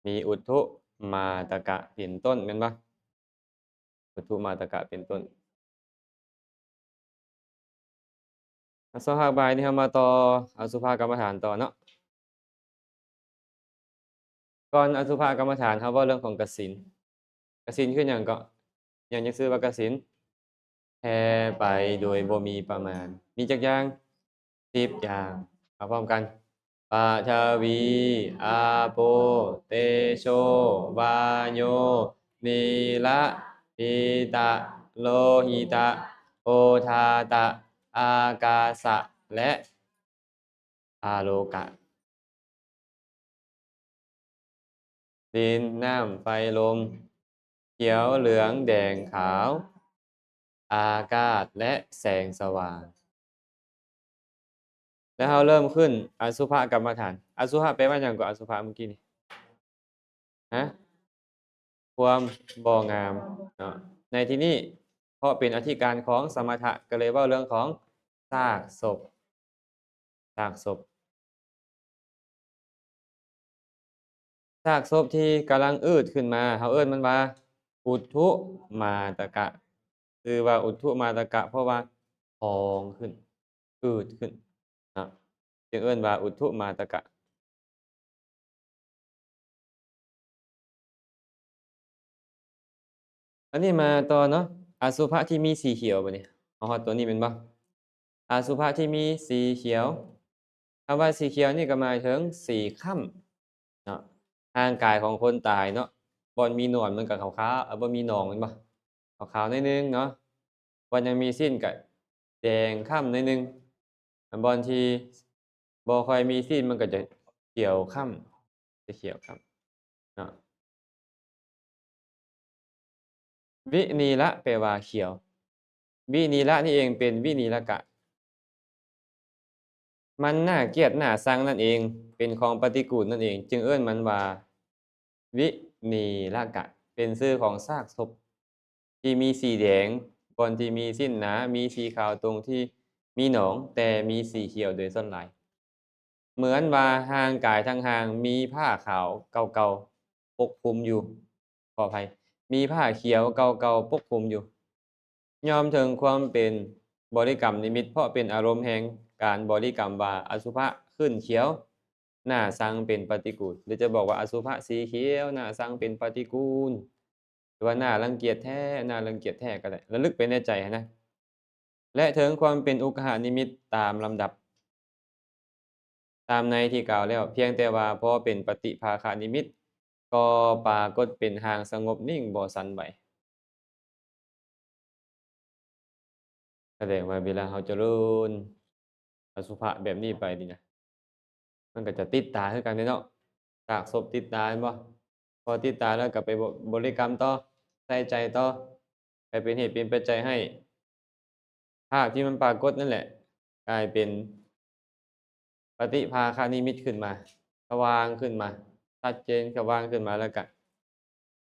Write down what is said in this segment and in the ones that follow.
ມີອຸດຖຸມາຕະກະເປັນຕົ້ນ ແມ່ນບໍ່? ອຸດຕຸມາຕະກະເປັນຕົ້ນ. ອາ ສະຫະບາຍນີ້ ເຮົາມາຕໍ່ອະສຸພະກຳມະຖານຕໍ່ເນາະ. ກ່ອນອະສຸພະກຳມະຖານ ເຮົາເວົ້າເລື່ອງຂອງກະສິນ. ກະສິນຄືຫຍັງເກາະ? ຫຍັງຈຶ່ງຊື່ວ່າກະສິນ? ແຜ່ໄປໂດຍບໍ່ມີປະມານ. ມີຈັກຢ່າງ? ສິບຢ່າງ. ເອົາພ້ອມກັນ. ປະທະວີ ອາໂປ ເຕໂຊ ວາໂຍ ນີລະ ພິຕະ ໂລຫິຕະ ໂອທາຕະ ອາກາສະ ແລະ ອາໂລກະ. ດິນ ນ້ຳ ໄຟ ລົມ, ຂຽວ ເຫຼືອງ ແດງ ຂາວ, ອາກາດ ແລະ ແສງສະຫວ່າງ. ແລ້ວເຮົາເລີ່ມຂຶ້ນອະສຸພະກຳມະຖານ. ອະສຸພະແປວ່າຫຍັງເກາະ? ອະສຸພະມື້ກີ້ນີ້ ຮະ? ຄວາມບໍ່ງາມເນາະ. ໃນທີ່ນີ້ ເພາະເປັນອະທິການຂອງສະມະຖະ ກໍເລີຍເວົ້າເລື່ອງຂອງຊາກສົບ. ຊາກສົບ. ຊາກສົບທີ່ກຳລັງອືດຂຶ້ນມາ ເຮົາເອີ້ນມັນວ່າ ອຸດຖຸມາຕະກະ. ຊື່ວ່າອຸດຕຸມາຕະກະ ເພາະວ່າພອງຂຶ້ນ, ອືດຂຶ້ນເນາະ, ຈຶ່ງເອີ້ນວ່າອຸດຕຸມາຕະກະ. ອັນນີ້ມາຕໍ່ເນາະ, ອະສຸພະທີ່ມີສີຂຽວ. ບາດນີ້ເຮົາຮອດຕົວນີ້ແມ່ນບໍ່? ອະສຸພະທີ່ມີສີຂຽວ. ຄຳວ່າສີຂຽວນີ້ກໍໝາຍເຖິງສີຄ້ຳເນາະ, ຮ່າງກາຍຂອງຄົນຕາຍເນາະ, ບ່ອນມີໜອນມັນກໍຂາວໆ, ເອີ ບໍ່ມີໜອງແມ່ນບໍ່? ຂາວໆໜ້ອຍໜຶ່ງເນາະ. ບ່ອນຍັງມີຊີ້ນກໍແດງຄ້ຳໜ້ອຍໜຶ່ງ, ອັນບ່ອນທີ່ບໍ່ຄ່ອຍມີຊີ້ນມັນກໍຈະຂຽວຄ້ຳ, ຈະຂຽວຄ້ຳເນາະ. ວິນີລະ ແປວ່າຂຽວ. ວິນີລະນີ້ເອງເປັນວິນີລະກະ. ມັນໜ້າກຽດໜ້າຊັງນັ້ນເອງ, ເປັນຂອງປະຕິກູນນັ້ນເອງ, ຈຶ່ງເອີ້ນມັນວ່າວິນີລະກະ, ເປັນຊື່ຂອງຊາກສົບທີ່ມີສີແດງ, ບ່ອນທີ່ມີຊີ້ນໜາ, ມີສີຂາວຕົງທີ່ມີໜອງ, ແຕ່ມີສີຂຽວໂດຍສ່ວນຫຼາຍ. ເໝືອນວ່າຮ່າງກາຍທັງຮ່າງມີຜ້າຂາວເກົ່າໆປົກຄຸມຢູ່, ຂໍອະໄພ, ມີຜ້າຂຽວເກົ່າໆປົກຄຸມຢູ່. ຍອມເຖິງຄວາມເປັນບໍລິກຳນິມິດ, ເພາະເປັນອາລົມແຫ່ງການບໍລິກຳວ່າອະສຸພະ, ຂຶ້ນຂຽວ, ໜ້າຊັງ, ເປັນປະຕິກູນ, ຫຼືຈະບອກວ່າອະສຸພະສີຂຽວ, ໜ້າຊັງ, ເປັນປະຕິກູນ, ຫຼືວ່າໜ້າລັງກຽດແທ້, ໜ້າລັງກຽດແທ້ກໍໄດ້, ລະລຶກໄປໃນໃຈຫັ້ນນະ. ແລະ ເຖິງຄວາມເປັນອຸກະຫະນິມິດຕາມລຳດັບ ຕາມໃນທີ່ກ່າວແລ້ວ, ພຽງແຕ່ວ່າພໍເປັນປະຕິພາຄະນິມິດ ກໍປາກົດເປັນຮ່າງສະຫງົບນິ່ງບໍ່ສັ່ນໄຫວ. ສະແດງວ່າເວລາເຮົາຈະເລີນອະສຸພະແບບນີ້ໄປນີ້ນະ, ມັນກໍຈະຕິດຕາຄືກັນເດ້ເນາະ, ຊາກສົບຕິດຕາແມ່ນບໍ່? ພໍຕິດຕາແລ້ວກໍໄປບໍ ບໍລິກຳຕໍ່, ໃສ່ໃຈຕໍ່, ກາຍເປັນເຫດເປັນປັດໄຈໃຫ້ ພາບທີ່ມັນປາກົດນັ້ນແຫຼະ ກາຍເປັນປະຕິພາຄະນິມິດຂຶ້ນມາ, ສະຫວ່າງຂຶ້ນມາ, ຊັດເຈນ, ສະຫວ່າງຂຶ້ນມາ, ແລ້ວກະ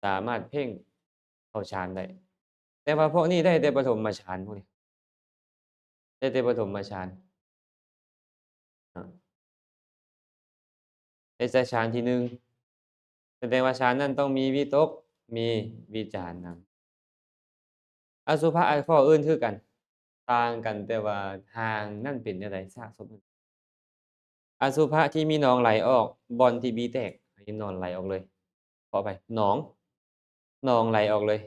ສາມາດເພັ່ງເຂົ້າฌານໄດ້. ແຕ່ວ່າພວກນີ້ໄດ້ແຕ່ປະຖົມມະຊານ, ພວກນີ້ໄດ້ແຕ່ປະຖົມມະຊານ. ເນາະ ເຮັດໃສ່ຊານທີໜຶ່ງ, ສະແດງວ່າຊານນັ້ນຕ້ອງມີວິຕົກ, ມີວິຈານນຳ. ອະສຸພະ ອະ ຂໍ້ອື່ນຄືກັນ, ຕ່າງກັນແຕ່ວ່າຮ່າງນັ້ນເປັນແນວໃດ, ຊາກສົບນັ້ນ. ອະສຸພະທີ່ມີໜອງໄຫຼອອກ, ບ່ອນທີ່ບີແຕກ, ໃຫ້ໜອນໄຫຼອອກເລີຍ. ຂໍອະໄພ, ໜອງ, ໜອງໄຫຼອອກເລີຍ.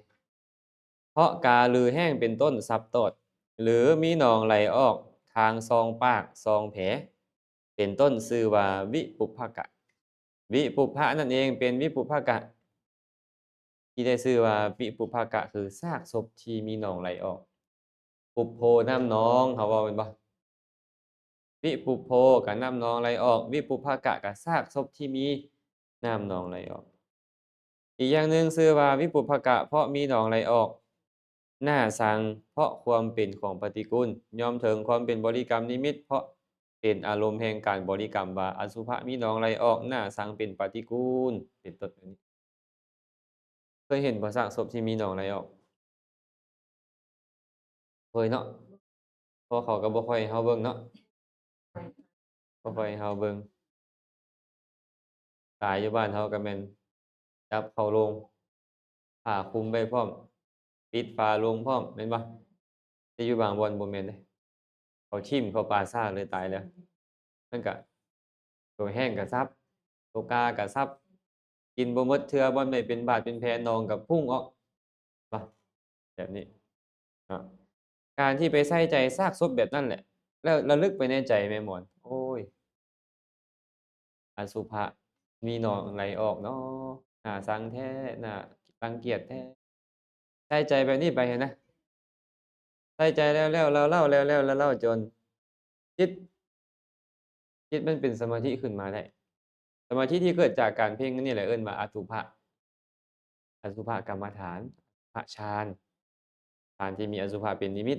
ເພາະກາ ຫຼື ແຫ້ງເປັນຕົ້ນ ສັບຕອດ ຫຼື ມີໜອງໄຫຼອອກທາງຊ່ອງປາກ ຊ່ອງແຜ ເປັນຕົ້ນ ຊື່ວ່າວິປຸບພະກະ. ວິປຸບພະນັ້ນເອງເປັນວິປຸບພະກະ ທີ່ໄດ້ຊື່ວ່າວິປຸບພະກະ ຄືຊາກສົບທີ່ມີໜອງໄຫຼອອກ. ປຸບໂພ ນ້ຳນອງ ເຮົາເວົ້າແມ່ນບໍ່? ວິປຸບໂພ ກະນ້ຳນອງໄຫຼອອກ, ວິປຸບພະກະ ກະຊາກສົບທີ່ມີນ້ຳນອງໄຫຼອອກ. ອີກຢ່າງໜຶ່ງຊື່ວ່າວິປຸບພະກະ ເພາະມີໜອງໄຫຼອອກ, ໜ້າຊັງ ເພາະຄວາມເປັນຂອງປະຕິກູນ, ຍອມເຖິງຄວາມເປັນບໍລິກຳນິມິດ ເພາະເປັນອາລົມແຫ່ງການບໍລິກຳວ່າອະສຸພະມີໜອງໄຫຼອອກ, ໜ້າຊັງເປັນປະຕິກູນ ເປັນຕົ້ນ. ເຄີຍເຫັນບໍ່ ຊາກສົບທີ່ມີໜອງໄຫຼອອກ? ເຄີຍເນາະ, ເພາະເຂົາກໍບໍ່ຄ່ອຍໃຫ້ເຮົາເບິ່ງເນາະ, ບໍ່ຄ່ອຍໃຫ້ເຮົາເບິ່ງ. ຕາຍຢູ່ບ້ານເຮົາກໍແມ່ນຈັບເຂົ້າໂລງ ຜ້າຄຸມໄວ້ພ້ອມ ປິດຝາໂລງພ້ອມ ແມ່ນບໍ່? ແຕ່ຢູ່ບາງບ່ອນບໍ່ແມ່ນເດ້ ເຂົາຖິ້ມເຂົ້າປ່າຊ້າເລີຍ ຕາຍແລ້ວ. ມັນກະ ໂຕແຫ້ງກະສັບ ໂຕກາກະສັບ ກິນບໍ່ໝົດເທື່ອ ບ່ອນໄມ້ເປັນບາດເປັນແຜ ໜອງກະພຸ່ງອອກ ວ່າແບບນີ້ເນາະ. ການທີ່ໄປໃສ່ໃຈຊາກສົບແບບນັ້ນແຫຼະ ແລ້ວລະລຶກໄປໃນໃຈແມ່ໝອນ ໂອ້ຍ ອະສຸພະມີໜອງໄຫຼອອກເນາະ ໜ້າຊັງແທ້ ໜ້າລັງກຽດແທ້. ໃສ່ໃຈແບບນີ້ໄປຫັ້ນນະ ໃສ່ໃຈແລ້ວໆເລົ່າໆ ແລ້ວໆເລົ່າໆ ຈົນຈິດ ຈິດມັນເປັນສະມາທິຂຶ້ນມາໄດ້. ສະມາທິທີ່ເກີດຈາກການເພັ່ງນີ້ແຫຼະເອີ້ນວ່າອະສຸພະ ອະສຸພະກຳມະຖານ ອະສຸພະฌານ ຖານທີ່ມີອະສຸພະເປັນນິມິດ.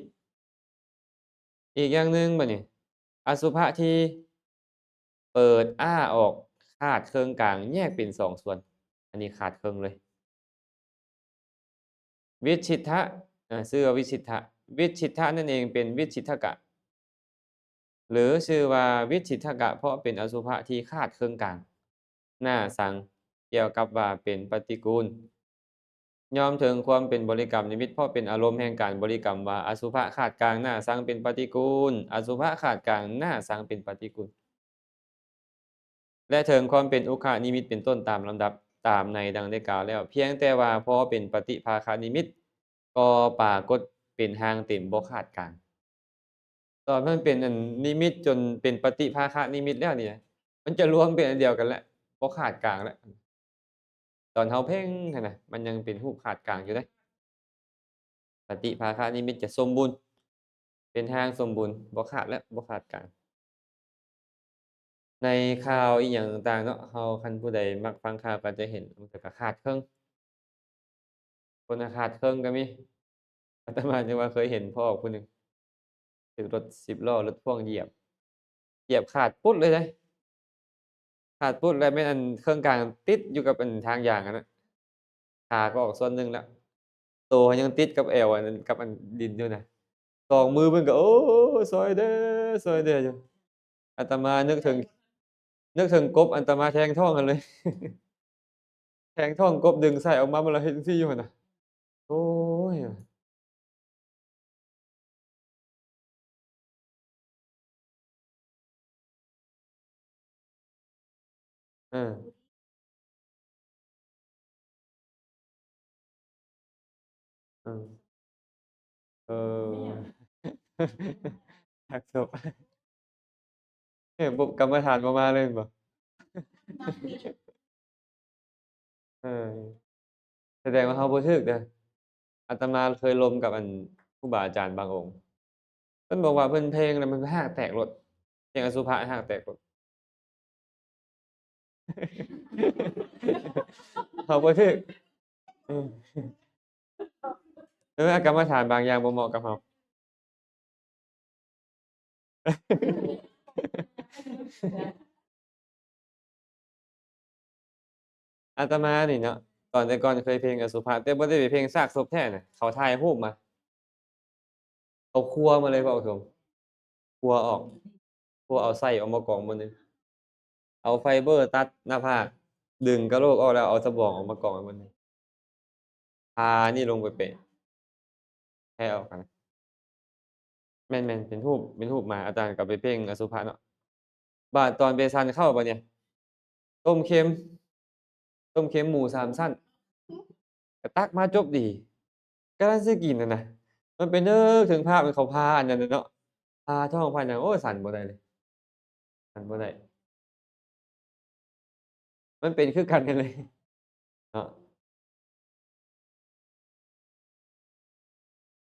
ອີກຢ່າງໜຶ່ງບາດນີ້ ອະສຸພະທີ່ເປີດອ້າອອກ ຂາດເຄິ່ງກາງ ແຍກເປັນສອງສ່ວນ ອັນນີ້ຂາດເຄິ່ງເລີຍ. ວິດຊິດທະ ອາ ຊື່ວ່າວິດຊິດທະ ວິດຊິດທະນັ້ນເອງເປັນວິດຊິດທະກະ ຫຼື ຊື່ວ່າວິດຊິດທະກະ ເພາະເປັນອະສຸພະທີ່ຂາດເຄິ່ງກາງ ໜ້າຊັງ ກ່ຽວກັບວ່າເປັນປະຕິກູນ. ຍອມເຖິງຄວາມເປັນບໍລິກຳນິມິດ ເພາະເປັນອາລົມແຫ່ງການບໍລິກຳວ່າ ອະສຸພະຂາດກາງ ໜ້າຊັງເປັນປະຕິກູນ ອະສຸພະຂາດກາງ ໜ້າຊັງເປັນປະຕິກູນ. ແລະ ເຖິງຄວາມເປັນອຸຄະນິມິດເປັນຕົ້ນຕາມລຳດັບ ຕາມໃນດັ່ງໄດ້ກ່າວແລ້ວ ພຽງແຕ່ວ່າພໍເປັນປະຕິພາຄະນິມິດ ກໍປາກົດເປັນຮ່າງເຕັມບໍ່ຂາດກາງ. ຕອນມັນເປັນອັນນິມິດຈົນເປັນປະຕິພາຄະນິມິດແລ້ວນີ້ ມັນຈະລວມເປັນອັນດຽວກັນແລ້ວ ບໍ່ຂາດກາງແລ້ວ. ຕອນເຮົາເພັ່ງຫັ້ນນະ ມັນຍັງເປັນຮູບຂາດກາງຢູ່ເດ້ ປະຕິພາຄະນິມິດຈະສົມບູນ ເປັນຮ່າງສົມບູນ ບໍ່ຂາດແລ້ວ ບໍ່ຂາດກາງ. ໃນຂ່າວອີ່ຫຍັງຕ່າງໆເນາະ ເຮົາຄັນຜູ້ໃດມັກຟັງຂ່າວກໍຈະເຫັນ ມັນກໍຂາດເຄິ່ງ ຄົນຂາດເຄິ່ງກໍມີ. ອາດຕະມາຍັງວ່າເຄີຍເຫັນພໍ່ຜູ້ໜຶ່ງ ຖືກລົດສິບລໍ້ລົດພ່ວງຢຽບ ຢຽບຂາດປຸດເລີຍເດ້ ຂາດປຸດ ແລ້ວແມ່ນອັນເຄິ່ງກາງຕິດຢູ່ກັບອັນທາງຢາງຫັ້ນນະ ຂາກໍອອກສ່ວນໜຶ່ງແລ້ວ ໂຕຍັງຕິດກັບແອວອັນນັ້ນ ກັບອັນດິນຢູ່ນະ ສອງມືເພິ່ນກໍ ໂອ້ ຊ່ອຍແດ່ ຊ່ອຍແດ່ຢູ່. ອາດຕະມານຶກເຖິງ ນຶກເຖິງກົບ ອາດຕະມາແທງທ້ອງຫັ້ນເລີຍ ແທງທ້ອງກົບດຶງໄສ້ອອກມາ ມັນລະເຮັດຈັ່ງຊີ້ຢູ່ຫັ້ນນະ ໂອ້ຍ. ເອີ ເອີ ເອີ ແມ່ນຫຍັງ? ຮັກສົບ ເອີ ບໍ່ ກຳມະຖານບໍ່ມາເລີຍແມ່ນບໍ່? ເອີ ສະແດງວ່າເຮົາບໍ່ຖືກເດີ. ອາດຕະມາເຄີຍລົມກັບອັນ ຄູບາອາຈານບາງອົງ ເພິ່ນບອກວ່າເພິ່ນເພງແລ້ວມັນຮາກແຕກໂລດ ເພງອະສຸພະຮາກແຕກໂລດ ເຮົາບໍ່ຖືກ ເອີ ເອີ ກຳມະຖານບາງຢ່າງບໍ່ເໝາະກັບເຮົາ. ອາດຕະມານີ້ເນາະ ຕອນແຕ່ກ່ອນເຄີຍເພງອະສຸພະ ແຕ່ບໍ່ໄດ້ໄປເພງຊາກສົບແທ້ນະ ເຂົາຖ່າຍຮູບມາ ເຂົາຄົວມາເລີຍ ເວົ້າຕົງ ຄົວອອກ ຄົວເອົາໄສ້ອອກມາກອງບ່ອນໜຶ່ງ ເອົາໄຟເບີຕັດໜ້າຜາກ ດຶງກະໂຫຼກອອກແລ້ວເອົາສະບອງອອກມາກອງບ່ອນໜຶ່ງ ພານີ້ລົງໄປເປະ ແພະອອກຫັ້ນນະ ແມ່ນໆ ເປັນຮູບ ເປັນຮູບມາ ອາຈານກໍໄປເພງອະສຸພະເນາະ ບາດຕອນໄປສັນເຂົ້າບາດນີ້ ຕົ້ມເຄັມ ຕົ້ມເຄັມໝູສາມຊັ້ນ ກໍຕັກມາຈົບດີ ກຳລັງຊິກິນຫັ້ນນະ ມັນໄປນຶກເຖິງພາບອັນເຂົາຜ່າອັນນັ້ນນະເນາະ ຜ່າທ້ອງຜ່າຫຍັງ ໂອ້ ສັນບໍ່ໄດ້ເລີຍ ສັນບໍ່ໄດ້ ມັນເປັນຄືກັນຫັ້ນເລີຍເນາະ.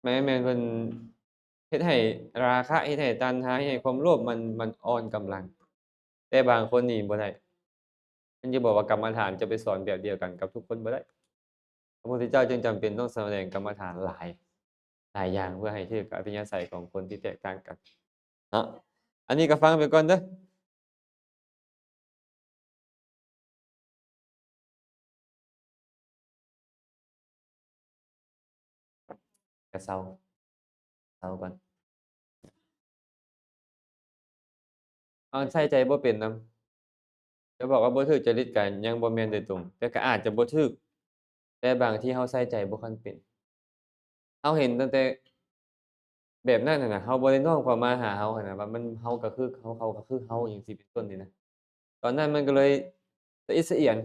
ແມ່ນໆ ເພິ່ນເຮັດໃຫ້ລາຄະ ເຮັດໃຫ້ຕັນຫາ ເຮັດໃຫ້ຄວາມໂລບມັນ ມັນອ່ອນກຳລັງ ແຕ່ບາງຄົນນີ້ບໍ່ໄດ້ ມັນຈະບອກວ່າກຳມະຖານຈະໄປສອນແບບດຽວກັນກັບທຸກຄົນບໍ່ໄດ້ ພະພຸດທະເຈົ້າຈຶ່ງຈຳເປັນຕ້ອງສະແດງກຳມະຖານຫຼາຍ ຫຼາຍຢ່າງ ເພື່ອໃຫ້ຖືກກັບອັດຕະຍາໄສຂອງຄົນທີ່ແຕກຕ່າງກັນເນາະ. ອັນນີ້ກໍຟັງໄປກ່ອນເດີ້. ກະເຊົາ ເຊົາກ່ອນ ເອົາໃສ່ໃຈບໍ່ເປັນນຳ ຈະບອກວ່າບໍ່ຖືກຈະລິດກໍຍັງບໍ່ແມ່ນໂດຍຕົງ, ແຕ່ກໍອາດຈະບໍ່ຖືກ, ແຕ່ບາງທີເຮົາໃສ່ໃຈບໍ່ທັນເປັນ. ເຮົາເຫັນຕັ້ງແຕ່ແບບນັ້ນຫັ້ນນະ, ເຮົາບໍ່ໄດ້ນ້ອມເຂົ້າມາຫາເຮົາຫັ້ນນະ, ວ່າມັນ ເຮົາກໍຄືເຂົາ, ເຂົາກໍຄືເຮົາ ຫຍັງຊີ້ເປັນຕົ້ນນີ້ນະ. ຕອນນັ້ນມັນກໍເລີຍສະອິດສະອຽນ,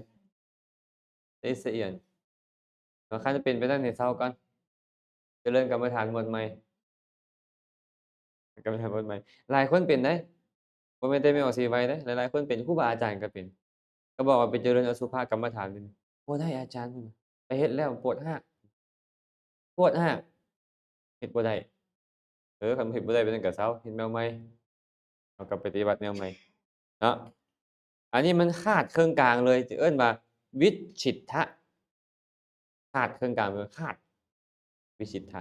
ສະອິດສະອຽນ. ວ່າຄັນເປັນໄປນັ້ນໃຫ້ເຊົາກ່ອນ, ຈະເລີນກຳມະຖານໝວດໃໝ່, ກຳມະຖານໝວດໃໝ່. ຫຼາຍຄົນເປັນເດ້, ບໍ່ແມ່ນແຕ່ແມ່ອອກສີໄວເດ້, ຫຼາຍໆຄົນເປັນ, ຄູບາອາຈານກໍເປັນ. ກໍບອກວ່າໄປຈະເລີນອະສຸພະກຳມະຖານ, ບໍ່ໄດ້ອາຈານ, ໄປເຮັດແລ້ວປວດຮາກ, ປວດຮາກ, ເຮັດບໍ່ໄດ້. ເອີ ຄັນເຮັດບໍ່ໄດ້ປານນັ້ນກໍເຊົາ, ເຮັດແນວໃໝ່, ເຮົາກໍປະຕິບັດແນວໃໝ່ເນາະ. ອັນນີ້ມັນຂາດເຄິ່ງກາງເລີຍ, ຈະເອີ້ນວ່າວິດຊິດທະ, ຂາດເຄິ່ງກາງເລີຍ, ຂາດ ວິຊິດທະ.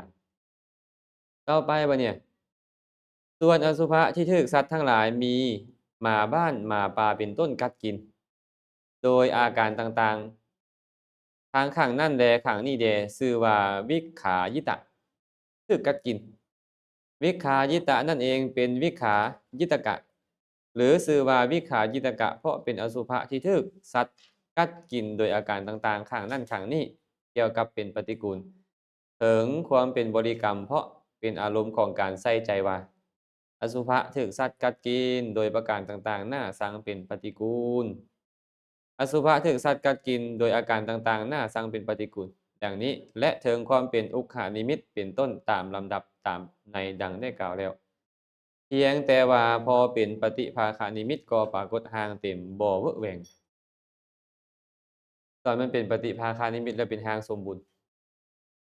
ຕໍ່ໄປບາດນີ້, ສ່ວນອະສຸພະທີ່ຖືກສັດທັງຫຼາຍມີໝາບ້ານໝາປ່າເປັນຕົ້ນກັດກິນ ໂດຍອາການຕ່າງໆ ທັງຂ້າງນັ້ນແລຂ້າງນີ້ແລ ຊື່ວ່າວິກຂາຢິຕະ, ຖືກກັດກິນ. ວິກຂາຢິຕະນັ້ນເອງເປັນວິກຂາຢິຕະກະ ຫຼື ຊື່ວ່າວິກຂາຢິຕະກະ ເພາະເປັນອະສຸພະທີ່ຖືກສັດກັດກິນໂດຍອາການຕ່າງໆ ຂ້າງນັ້ນຂ້າງນີ້ ກ່ຽວກັບເປັນປະຕິກູນ. ເຖິງຄວາມເປັນບໍລິກຳ ເພາະເປັນອາລົມຂອງການໃສ່ໃຈວ່າ ອະສຸພະຖືກສັດກັດກິນໂດຍປະການຕ່າງໆ ໜ້າຊັງເປັນປະຕິກູນ. ອະສຸພະຖືກສັດກັດກິນໂດຍອາການຕ່າງໆ ໜ້າຊັງເປັນປະຕິກູນ ດັ່ງນີ້ ແລະ ເຖິງຄວາມເປັນອຸກຂານິມິດເປັນຕົ້ນຕາມລຳດັບຕາມໃນດັ່ງໄດ້ກ່າວແລ້ວ. ພຽງແຕ່ວ່າພໍເປັນປະຕິພາຄະນິມິດກໍປາກົດຮ່າງເຕັມບໍ່ເວີະແວງ. ຕອນມັນເປັນປະຕິພາຄະນິມິດແລ້ວເປັນຮ່າງສົມບູນ,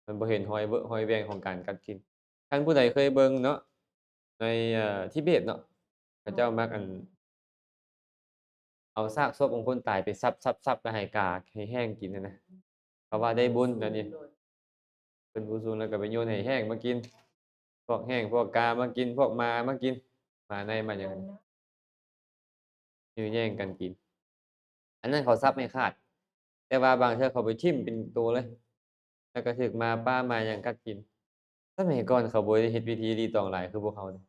ມັນບໍ່ເຫັນຮອຍເວີະຮອຍແວງຂອງການກັດກິນ. ຄັນຜູ້ໃດເຄີຍເບິ່ງເນາະ ໃນ ເອີ ທິເບດເນາະ ເຂົາເຈົ້າມັກ ອັນ ເອົາຊາກສົບຂອງຄົນຕາຍໄປສັບໆໆ ແລ້ວໃຫ້ກາໃຫ້ແຮ້ງກິນຫັ້ນນະ. ເຂົາວ່າໄດ້ບຸນແນວນີ້. ເພິ່ນຜູ້ສູງແລ້ວກໍໄປໂຍນໃຫ້ແຮ້ງມາກິນ, ພວກແຮ້ງ ພວກກາມາກິນ, ພວກໝາມາກິນ, ໝາໃນໝາຫຍັງ ຢື້ແຍ່ງກັນກິນ. ອັນນັ້ນເຂົາສັບໃຫ້ຂາດ, ແຕ່ວ່າບາງເທື່ອເຂົາໄປຖິ້ມເປັນໂຕເລີຍ, ແລ້ວກໍຖືກໝາປ່າໝາຫຍັງກັດກິນ. ສະໄໝກ່ອນເຂົາບໍ່ໄດ້ເຮັດພິທີລີຕອງຫຼາຍຄືພວກເຮົານີ້.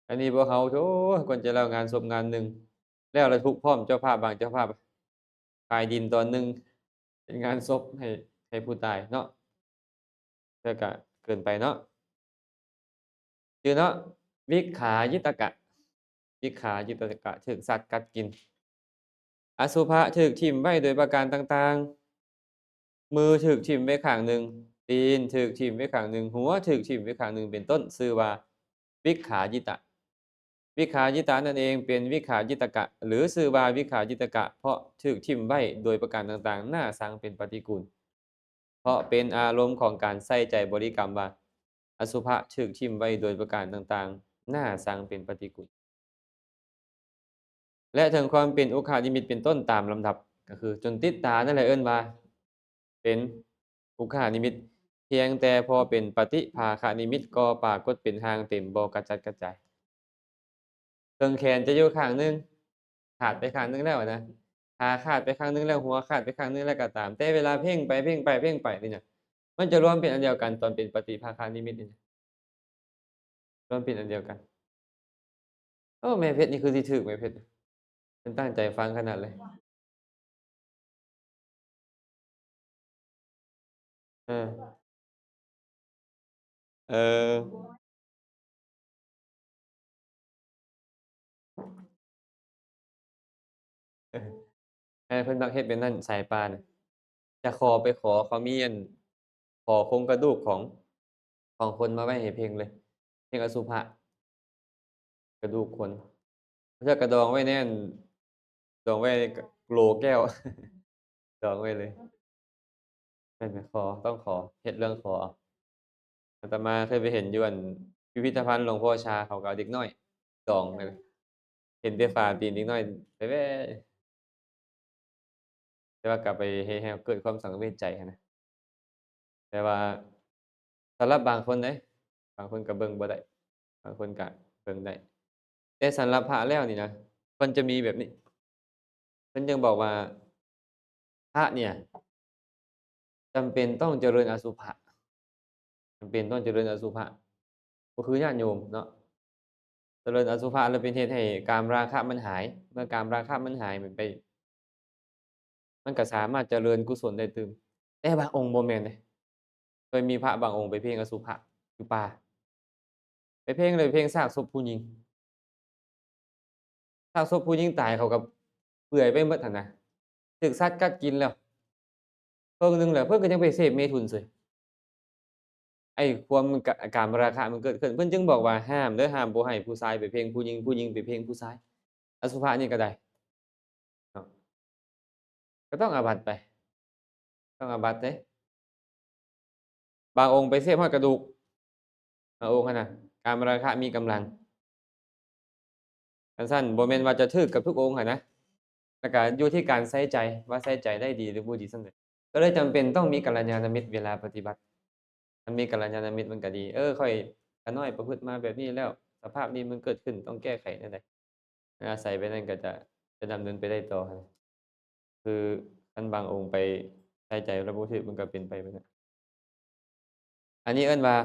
ອັນນີ້ພວກເຮົາ ໂທ້ ກ່ອນຈະແລ້ວງານສົບງານໜຶ່ງ ແລ້ວລະທຸກພ້ອມເຈົ້າພາບ, ບາງເຈົ້າພາບຂາຍດິນຕອນໜຶ່ງເຮັດງານສົບໃຫ້ ໃຫ້ຜູ້ຕາຍເນາະ, ແຕ່ກະເກີນໄປເນາະ. ຊື່ເນາະ ວິກຂາຢິຕະກະ, ວິກຂາຢິຕະກະ ຖືກສັດກັດກິນ. ອະສຸພະຖືກຖິ້ມໄວ້ໂດຍປະການຕ່າງໆ, ມືຖືກຖິ້ມໄວ້ຂ້າງໜຶ່ງ, ຕີນຖືກຖິ້ມໄວ້ຂ້າງໜຶ່ງ, ຫົວຖືກຖິ້ມໄວ້ຂ້າງໜຶ່ງ ເປັນຕົ້ນ, ຊື່ວ່າວິກຂາຢິຕະ. ວິກຂາຢິຕະນັ້ນເອງເປັນວິກຂາຢິຕະກະ ຫຼື ຊື່ວ່າວິກຂາຢິຕະກະ ເພາະຖືກຖິ້ມໄວ້ໂດຍປະການຕ່າງໆ ໜ້າຊັງເປັນປະຕິກູນ. ເພາະເປັນອາລົມຂອງການໃສ່ໃຈບໍລິກຳວ່າ ອະສຸພະຖືກຖິ້ມໄວ້ໂດຍປະການຕ່າງໆ ໜ້າຊັງເປັນປະຕິກູນ ແລະ ເຖິງຄວາມເປັນອຸກຂານິມິດເປັນຕົ້ນຕາມລຳດັບ, ກໍຄືຈົນຕິດຕານັ້ນແຫຼະເອີ້ນວ່າເປັນອຸກຂານິມິດ, ພຽງແຕ່ພໍເປັນປະຕິພາຄະນິມິດກໍປາກົດເປັນຮ່າງເຕັມບໍ່ກະຈັດກະຈາຍ. ເຄິ່ງແຂນຈະຢູ່ຂ້າງໜຶ່ງ, ຂາດໄປຂ້າງໜຶ່ງແລ້ວນະ, ຂາຂາດໄປຂ້າງໜຶ່ງແລ້ວ, ຫົວຂາດໄປຂ້າງໜຶ່ງແລ້ວກໍຕາມ, ແຕ່ເວລາເພັ່ງໄປເພັ່ງໄປເພັ່ງໄປນີ້ນະ, ມັນຈະລວມເປັນອັນດຽວກັນຕອນເປັນປະຕິພາຄະນິມິດນີ້ນະ, ລວມເປັນອັນດຽວກັນ. ໂອ້ ແມ່ເພັດນີ້ຄືຊິຖືກ, ແມ່ເພັດ ເພິ່ນຕັ້ງໃຈຟັງຂະໜາດເລີຍ. ເອີ ເອີ ເອີ ເພິ່ນມັກເຮັດແບບນັ້ນ ສາຍປ່ານະ. ຈະຂໍໄປຂໍ ເຂົາມີອັນ ຂໍໂຄງກະດູກຂອງ ຂອງຄົນມາໄວ້ໃຫ້ເພັ່ງເລີຍ, ເພັ່ງອະສຸພະ. ກະດູກຄົນ ເພິ່ນກະດອງໄວ້ແນ່ນ ດອງໄວ້ໂຫຼແກ້ວ ດອງໄວ້ເລີຍ. ແມ່ນ ຂໍ ຕ້ອງຂໍ ເຮັດເລື່ອງຂໍເອົາ. ອາດຕະມາເຄີຍໄປເຫັນຢູ່ ອັນ ພິພິທະພັນຫຼວງພໍ່ຊາ ເຂົາກໍເອົາເດັກນ້ອຍດອງໄວ້ເລີຍ, ເຫັນແຕ່ຝາຕີນເດັກນ້ອຍແວ່ໆ. ແຕ່ວ່າກໍໄປເຮັດໃຫ້ເຮົາເກີດຄວາມສັງເວດໃຈຫັ້ນນະ. ແຕ່ວ່າສຳລັບບາງຄົນເດ້ ບາງຄົນກໍເບິ່ງບໍ່ໄດ້, ບາງຄົນກໍເບິ່ງໄດ້. ແຕ່ສຳລັບພະແລ້ວນີ້ນະ ເພິ່ນຈະມີແບບນີ້, ເພິ່ນຈຶ່ງບອກວ່າ ພະເນ່ຍ ຈຳເປັນຕ້ອງຈະເລີນອະສຸພະ, ຈຳເປັນຕ້ອງຈະເລີນອະສຸພະ, ບໍ່ຄືຍາດໂຍມເນາະ. ຈະເລີນອະສຸພະ ແລ້ວເປັນເຮັດໃຫ້ກາມະລາຄະມັນຫາຍ. ເມື່ອກາມະລາຄະມັນຫາຍ ມັນໄປ ມັນກໍສາມາດຈະເລີນກຸສົນໄດ້ຕື່ມ. ແຕ່ບາງອົງບໍ່ແມ່ນເດ້. ເຄີຍມີພະບາງອົງໄປເພງອະສຸພະຢູ່ປ່າ. ໄປເພງເລີຍ ເພງຊາກສົບຜູ້ຍິງ. ຊາກສົບຜູ້ຍິງຕາຍ ເຂົາກໍເປື່ອຍໄປໝົດຫັ້ນນະ. ຖືກສັດກັດກິນແລ້ວ ເຄິ່ງໜຶ່ງແລ້ວ ເພິ່ນກໍຍັງໄປເສບເມຖຸນເສີຍ. ໄອ້ຄວາມກະ ກາມະລາຄະມັນເກີດຂຶ້ນ. ເພິ່ນຈຶ່ງບອກວ່າ ຫ້າມເດີ້ ຫ້າມບໍ່ໃຫ້ຜູ້ຊາຍໄປເພງຜູ້ຍິງ ຜູ້ຍິງໄປເພງຜູ້ຊາຍ. ອະສຸພະນີ້ກໍໄດ້ເນາະ ກໍຕ້ອງອາບັດໄປ ຕ້ອງອາບັດເດ້. ບາງອົງໄປເສບຮອດກະດູກ ບາງອົງຫັ້ນນະ ກາມະລາຄະມີກຳລັງ. ຄັນຊັ້ນບໍ່ແມ່ນວ່າຈະຖືກກັບທຸກອົງຫັ້ນນະ ແລ້ວກະຢູ່ທີ່ການໃສ່ໃຈ ວ່າໃສ່ໃຈໄດ້ດີຫຼືບໍ່ດີສ່ຳໃດ. ກໍເລີຍຈຳເປັນຕ້ອງມີກັນລະຍານະມິດເວລາປະຕິບັດ. ຄັນມີກັນລະຍານະມິດມັນກໍດີ. ເອີ ຂ້ອຍຂ້ານ້ອຍປະພຶດມາແບບນີ້ແລ້ວ ສະພາບນີ້ມັນເກີດຂຶ້ນ ຕ້ອງແກ້ໄຂແນວໃດ? ອາໄສໄປນັ້ນກໍຈະ ຈະດຳເນີນໄປໄດ້ຕໍ່ຫັ້ນ. ຄືຄັນບາງອົງໄປໃສ່ໃຈແລ້ວບໍ່ຖືກ ມັນກໍເປັນໄປແບບນັ້ນ. ອັນນີ້ເອີ້ນວ່າ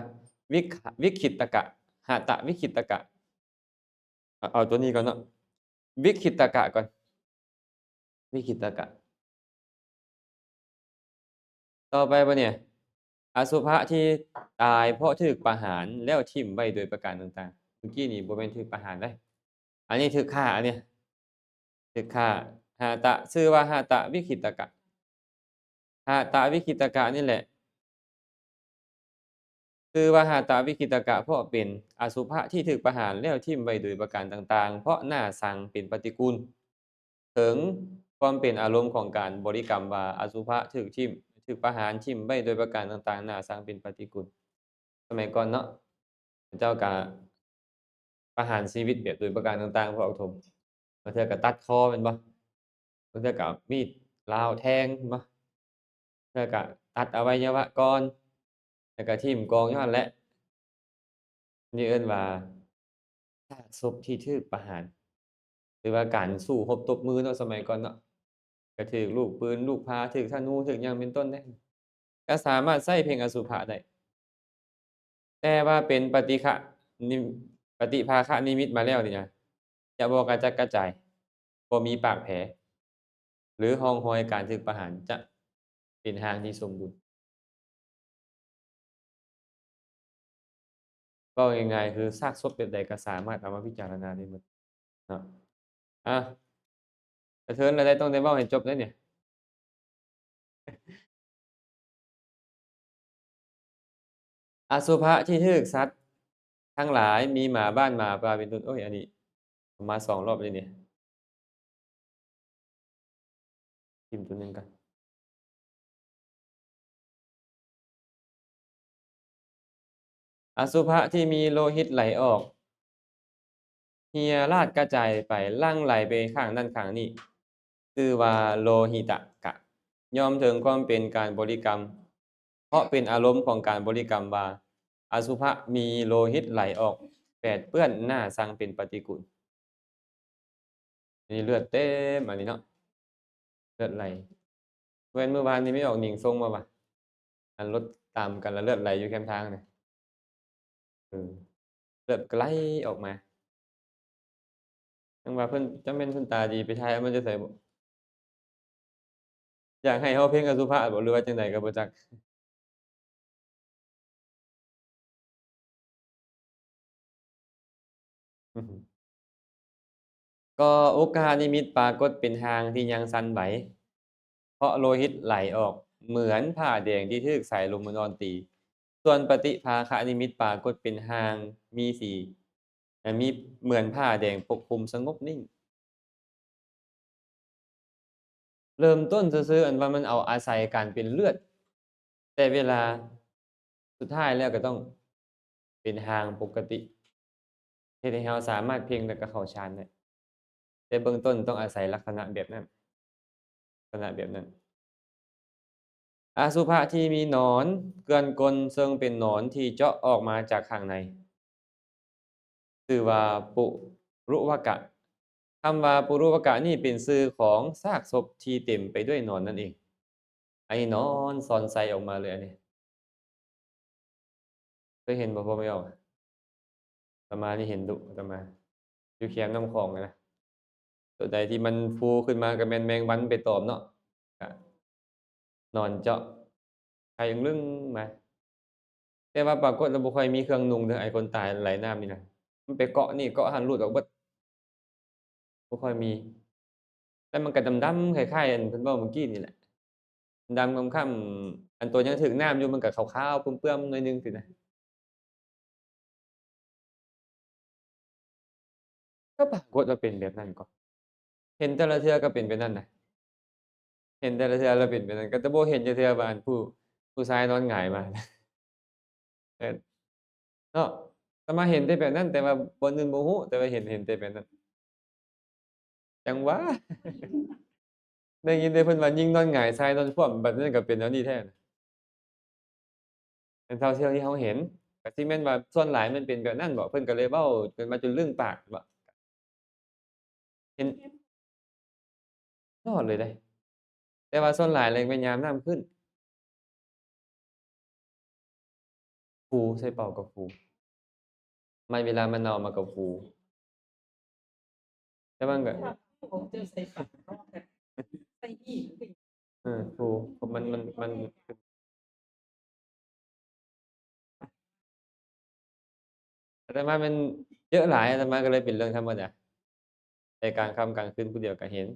ວິກ ວິກິດຕະກະ ຫະຕະວິກິດຕະກະ. ເອົາ ເອົາຕົວນີ້ກ່ອນເນາະ ວິກິດຕະກະກ່ອນ ວິກິດຕະກະ. ຕໍ່ໄປບາດນີ້ ອະສຸພະທີ່ຕາຍເພາະຖືກປະຫານແລ້ວຖິ້ມໄວ້ໂດຍປະການຕ່າງໆ. ເມື່ອກີ້ນີ້ບໍ່ແມ່ນຖືກປະຫານເດ້ ອັນນີ້ຖືກຂ້າ ອັນນີ້ຖືກຂ້າ. ຫະຕະ ຊື່ວ່າຫະຕະວິກິດຕະກະ. ຫະຕະວິກິດຕະກະນີ້ແຫຼະ ຊື່ວ່າຫະຕະວິກິດຕະກະ ເພາະເປັນອະສຸພະທີ່ຖືກປະຫານແລ້ວຖິ້ມໄວ້ໂດຍປະການຕ່າງໆ ເພາະໜ້າຊັງ ເປັນປະຕິກູນ. ເຖິງຄວາມເປັນອາລົມຂອງການບໍລິກຳວ່າ ອະສຸພະຖືກຖິ້ມ ຖືກປະຫານຖິ້ມໄວ້ໂດຍປະການຕ່າງໆ ໜ້າຊັງ ເປັນປະຕິກູນ. ສະໄໝກ່ອນເນາະ ເຂົາເຈົ້າກະປະຫານຊີວິດແບບໂດຍປະການຕ່າງໆ ພວກອອກໂທມ. ບາງເທື່ອກະຕັດຄໍແມ່ນບໍ່? ບາງເທື່ອກະມີດລາວແທງແມ່ນບໍ່? ເທື່ອກະຕັດອະໄວຍະວະກ່ອນ ແລ້ວກະຖິ້ມກອງຢູ່ຫັ້ນແຫຼະ. ນີ້ເອີ້ນວ່າຊາກສົບທີ່ຖືກປະຫານ ຫຼືວ່າການສູ້ຮົບຕົບມືເນາະ ສະໄໝກ່ອນເນາະ. ກະຖືກລູກປືນ ລູກພາ ຖືກທະນູ ຖືກຫຍັງເປັນຕົ້ນເດ້ ກະສາມາດໃຊ້ເພງອະສຸພະໄດ້. ແຕ່ວ່າເປັນປະຕິຄະນິ ປະຕິພາຄະນິມິດມາແລ້ວນີ້ນະ ຈະບໍ່ກະຈັດກະຈາຍ ບໍ່ມີປາກແຜ ຫຼືຮ່ອງຮອຍການຖືກປະຫານ ຈະເປັນຮ່າງທີ່ສົມບູນ. ເວົ້າງ່າຍໆ ຄືຊາກສົບແບບໃດກໍສາມາດເອົາມາພິຈາລະນາໄດ້ໝົດເນາະ. ອ່ະ ສະເທີນລະໄດ້ ຕ້ອງໄດ້ເວົ້າໃຫ້ຈົບເດ້ນີ້. ອະສຸພະທີ່ຖືກສັດທັງຫຼາຍ ມີໝາບ້ານໝາປ່າເປັນຕົ້ນ. ໂອ້ຍ ອັນນີ້ມາສອງລອບແລ້ວນີ້. ຖິ້ມຕົວໜຶ່ງກ່ອນ. ອະສຸພະທີ່ມີໂລຫິດໄຫຼອອກ ເຮຍລາດກະຈາຍໄປ ຫຼັ່ງໄຫຼໄປຂ້າງນັ້ນຂ້າງນີ້ ຊື່ວ່າໂລຫິຕະກະ ຍ່ອມເຖິງຄວາມເປັນການບໍລິກຳ ເພາະເປັນອາລົມຂອງການບໍລິກຳວ່າ ອະສຸພະມີໂລຫິດໄຫຼອອກ ແປດເປື້ອນໜ້າຊັງ ເປັນປະຕິກູນ. ອັນນີ້ເລືອດເຕັມອັນນີ້ເນາະ ເລືອດໄຫຼ. ແມ່ນມື້ວານນີ້ມີອອກໜິງສົ່ງມາວ່າ ອັນລົດຕາມກັນແລ້ວເລືອດໄຫຼຢູ່ແຄມທາງນີ້ ເອີ ເລືອດກະໄຫຼອອກມາ. ຈັ່ງວ່າເພິ່ນ ຈັກແມ່ນເພິ່ນຕາດີໄປຖ່າຍເອົາມາຈາກໃສບໍ? ຢາກໃຫ້ເຮົາເພງອະສຸພະບໍ ຫຼືວ່າຈັ່ງໃດກໍບໍ່ຈັກ. ກໍອຸກກະຫະນິມິດປາກົດເປັນຮ່າງທີ່ຍັງສັ່ນໄຫວ ເພາະໂລຫິດໄຫຼອອກເໝືອນຜ້າແດງທີ່ຖືກສາຍລົມອ່ອນໆຕີ. ສ່ວນປະຕິພາຄະນິມິດປາກົດເປັນຮ່າງມີສີ ແລະ ມີເໝືອນຜ້າແດງປົກຄຸມສະຫງົບນິ່ງ. ເລີ່ມຕົ້ນຊື່ໆ ອັນວ່າມັນເອົາອາໄສການເປັນເລືອດ ແຕ່ເວລາສຸດທ້າຍແລ້ວກໍຕ້ອງເປັນຮ່າງປົກກະຕິ ເຮັດໃຫ້ເຮົາສາມາດເພັ່ງ ແລ້ວກໍເຂົ້າฌານໄດ້. ແຕ່ເບື້ອງຕົ້ນຕ້ອງອາໄສລັກສະນະແບບນັ້ນ ລັກສະນະແບບນັ້ນ. ອະສຸພະທີ່ມີໜອນເກື້ອນກົ້ນ ເຊິ່ງເປັນໜອນທີ່ເຈາະອອກມາຈາກຂ້າງໃນ ຊື່ວ່າປຸລຸວະກະ. ຄຳວ່າປຸລຸວະກະນີ້ເປັນຊື່ຂອງຊາກສົບທີ່ເຕັມໄປດ້ວຍໜອນນັ້ນເອງ. ອັນນີ້ໜອນຊ່ອນໄສ້ອອກມາເລີຍ ອັນນີ້. ເຄີຍເຫັນບໍ່ ພໍ່ແມ່ອອກ? ອາດຕະມານີ້ເຫັນດຸ ອາດຕະມາ ຢູ່ແຄມນ້ຳຂອງຫັ້ນນະ. ໂຕໃດທີ່ມັນຟູຂຶ້ນມາກໍແມ່ນແມງວັນໄປຕອມເນາະ ກະນອນເຈາະໄຂ່ອຶ່ງລຶ້ງມາ. ແຕ່ວ່າປາກົດແລ້ວບໍ່ຄ່ອຍມີເຄື່ອງນຸ່ງເດີ ໄອ້ຄົນຕາຍໄຫຼນ້ຳນີ້ນະ ມັນໄປເກາະນີ້ເກາະຫັ້ນ ຫຼຸດອອກເບິດ. ບໍ່ຄ່ອຍມີ ແຕ່ມັນກໍດຳໆ ຄ້າຍໆ ອັນເພິ່ນເວົ້າມື້ກີ້ນີ້ແຫຼະ ດຳຄ່ຳໆ ອັນໂຕຍັງຖືກນ້ຳຢູ່ ມັນກໍຂາວໆ ເປື້ອມໆ ໜ້ອຍໜຶ່ງຊີ້ນະ. ກໍປາກົດວ່າເປັນແບບນັ້ນກໍ ເຫັນແຕ່ລະເທື່ອກໍເປັນແບບນັ້ນນະ ເຫັນແຕ່ລະເທື່ອລະເປັນແບບນັ້ນ ກໍຈະບໍ່ເຫັນຈັກເທື່ອວ່າ ອັນ ຜູ້ ຜູ້ຊາຍນອນຫງາຍມາ ເອີ ເນາະ. ອາດຕະມາເຫັນແຕ່ແບບນັ້ນ ແຕ່ວ່າບ່ອນອື່ນບໍ່ຮູ້ ແຕ່ວ່າເຫັນ ເຫັນແຕ່ແບບນັ້ນ ຈັ່ງຫວາ ໄດ້ຍິນແຕ່ເພິ່ນວ່າຍິງນອນຫງາຍ ຊາຍນອນຂວ້ຳ ບັດນັ້ນກໍເປັນແນວນີ້ແທ້ນະ. ເປັນເທົ່າທີ່ເຮົາເຫັນ ກໍຊິແມ່ນວ່າສ່ວນຫຼາຍມັນເປັນແບບນັ້ນບໍ ເພິ່ນກໍເລີຍເວົ້າກັນມາຈົນລຶ້ງປາກບໍ ເຫັນຕະຫຼອດເລີຍເດ້. ແຕ່ວ່າສ່ວນຫຼາຍແລ້ວແມ່ນຍາມນ້ຳຂຶ້ນ ຟູໃສ່ເປົາກໍຟູ ມັນເວລາມັນເນົ່າມັນກໍຟູ ແຕ່ມັນກໍ ໃສ່ອີກ ເອີ ປູ ມັນ ມັນ ມັນ ອາດຕະມາແມ່ນເຍອະຫຼາຍ ອາດຕະມາກໍເລີຍເປັນເລື່ອງທຳມະດາ ໃນກາງຄ່ຳກາງຄືນຜູ້ດຽວກໍເຫັນ